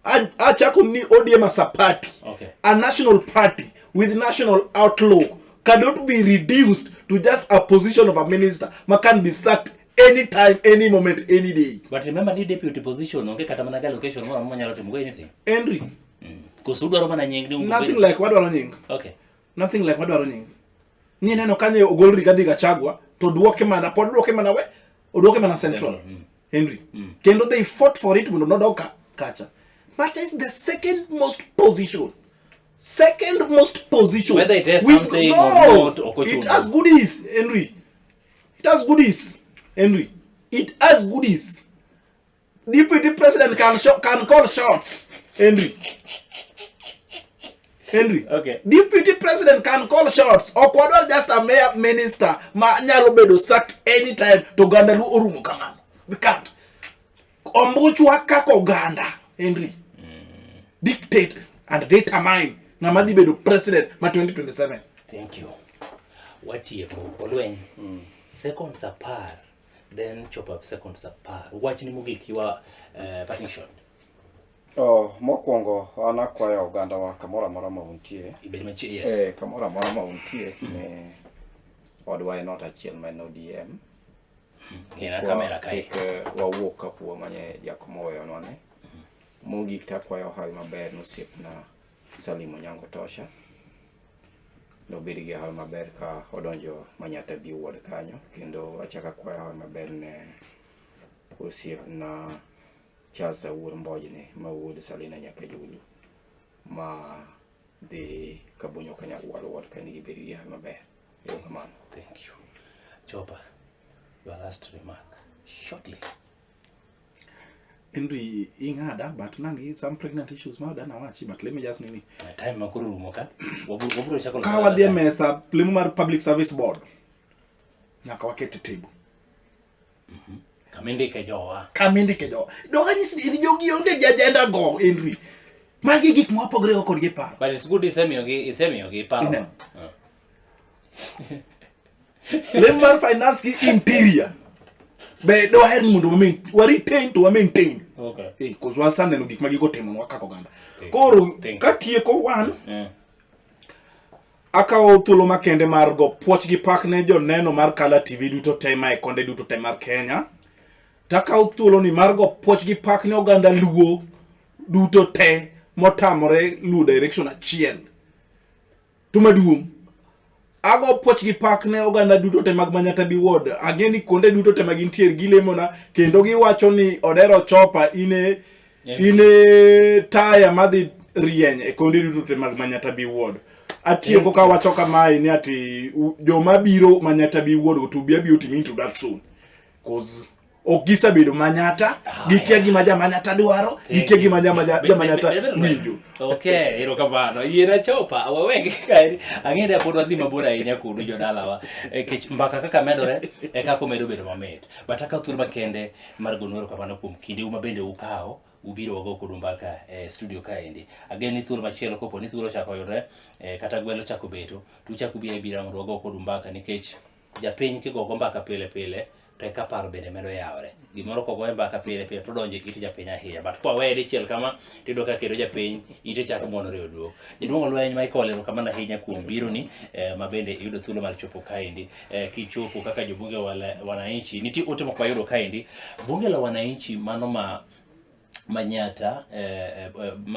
Achako ni ODM as a party. Okay. A national party with national outlook cannot be reduced to just a position of a minister ma can be sacked anytime, any moment, any day. But remember ni deputy position onge kata mana allocation moro amora manyalo timo go anything. Henry, Koso udwaro mana nying ni nothing like wadwaro nying. Okay. Nothing like wadwaro nying. Ni neno kanyo ogol Rigathi Gachagua to duoke mana pod duoke mana we oduoke mana central. Central, Henry. Kendo they fought for it mondo nodok kacha. But it's the second most position. Second most position. Whether it has With- something no, or not, ok ochuno. It has goodies, Henry. It has goodies, Henry. It has goodies. Deputy president can can call shots, Henry. Henry. Okay. Deputy president can call shots. Ok wadwar just a mayor minister ma nyalo bedo sacked anytime to oganda luo orumo kamano. We can't. Ombuchwa kaka oganda, Henry. Dictate and determine ng'ama dhi bedo president ma 2027. Thank you. Watieko olweny. Seconds apar then chop up seconds apar. Wachni mogik your parting shot. Oh, mokwongo an akwayo ogandawa kamoro amora ma untie. Ibed machi yes. Eh, kamoro amora ma untie ne odwa en ot achiel ma en ODM. Kina kamera kae. Kik wawuok kapuo manye Jakom oweyonwa ne. Mogik to akwayo hawi maber ne osiepna Salim Onyango Tosha. Nobed gi hawi maber ka odonjo Manyatta B ward kanyo kendo achako akwayo hawi maber ne osiepna Charles Awuor Mbojni ma wuod Salina Nyakajulu ma dhi Kabonyo Kanyagwal ward ka nigi bed gi hawi maber. Erokamano. Thank you. Chopa, your last remark shortly. Henry ing'ada but nangi some pregnant issues ma dana wachi but let me just nini. Time ma koro rumo ka. Wabiro chako Ka wadhi e mesa lemo mar public service board nyaka waket e table. Kama indike jowa. Kama indike jowa. Dok anyisi ni jogi onge gi agenda go Henry. Magi gik ma wapogre go kodgi e paro. But it's good isemiyogi paro. Ineno. Lemo mar finance gi interior. Be dwaher ni mondo wa retain to wa maintain. Okay. Cause wasaneno gik ma gigo timonwa kaka oganda. Koro katieko one, akawo thuolo makende mar go puoch gi pak ne joneno mar Kala TV duto te mae konde duto te mar Kenya. To akawo thuolo ni mar go puoch gi pak ne oganda Luo duto te motamore luwo direction achiel. To maduong', ago puoch gi pak ne oganda duto te mag Manyatta B ward. Ang'e ni kuonde duto te ma gintiere gilemona kendo giwacho ni Odero Chopa ine ine taya madhi rieny e konde duto te mag Manyatta B ward. Atieko kawacho kamae ni ati joma biro Manyatta B ward go to bi abi otim introduction. Cause ok gisebedo Manyatta, gikia gima ja Manyatta dwaro, gikia gima ja Manyatta winjo. Okay, erokamano. Yiena chopa, wawegi kaeri. Ang'e ni pod wadhi mabor ahinya kodu jodalawa. Kech mbaka kaka medore e kaka omedo bedo mamit. But akawo thuolo makende mar gonu erokamano kuom kindeu ma bende ukawo ubiro wago kodu mbaka e studio kaendi. Ageno ni thuolo machielo kopo ni thuolo ochako oyudore kata gwelo ochako beto, to uchako ubiro abira mondo wago kodu mbaka nikech japiny kigogo mbaka pile pile to eka paro bende medo yawore. Gimoro kogoye mbaka pile pile to donjo e it japiny ahinya. But kwaweye dichiel kama tiyudo ka kendo japiny ite chako muonore oduog. Jaduong' Olweny Michael, erokamano ahinya kuom bironi ma bende iyudo thuolo mar chopo kaendi. Kichopo kaka jobunge wananchi, nitie ote moko mayudo kaendi. Bunge la wananchi mano ma Manyatta,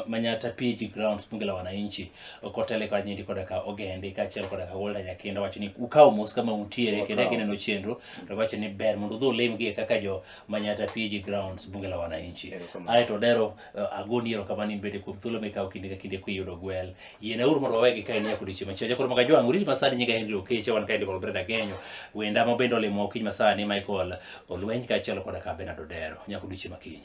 Manyatta PG Grounds, bunge la wananchi kotele ka nyindi koda ka ogendi kaachiel koda ka Walter Nyakinda wacho ni ukawo mos kama untiere kendo kineno chenro to wacho ni ber mondo udhi ulim gi kaka jo Manyatta PG Grounds bunge la wananchi. Aeto Odero agoni erokamano in bende kuom thuolo mikawo kinde ka kinde kiyudo gwel. Yienauru mondo wawegi kae nyaka odiechieng' machielo. Jakoro Magajwang' urit masani nyinga Henry Okeche wan kaendi kod Brenda Genyo. Wenda ma bende olimo okinyi masani Michael Olweny kaachiel koda ka Bernard Odero. Nyaka odiechieng' makiny.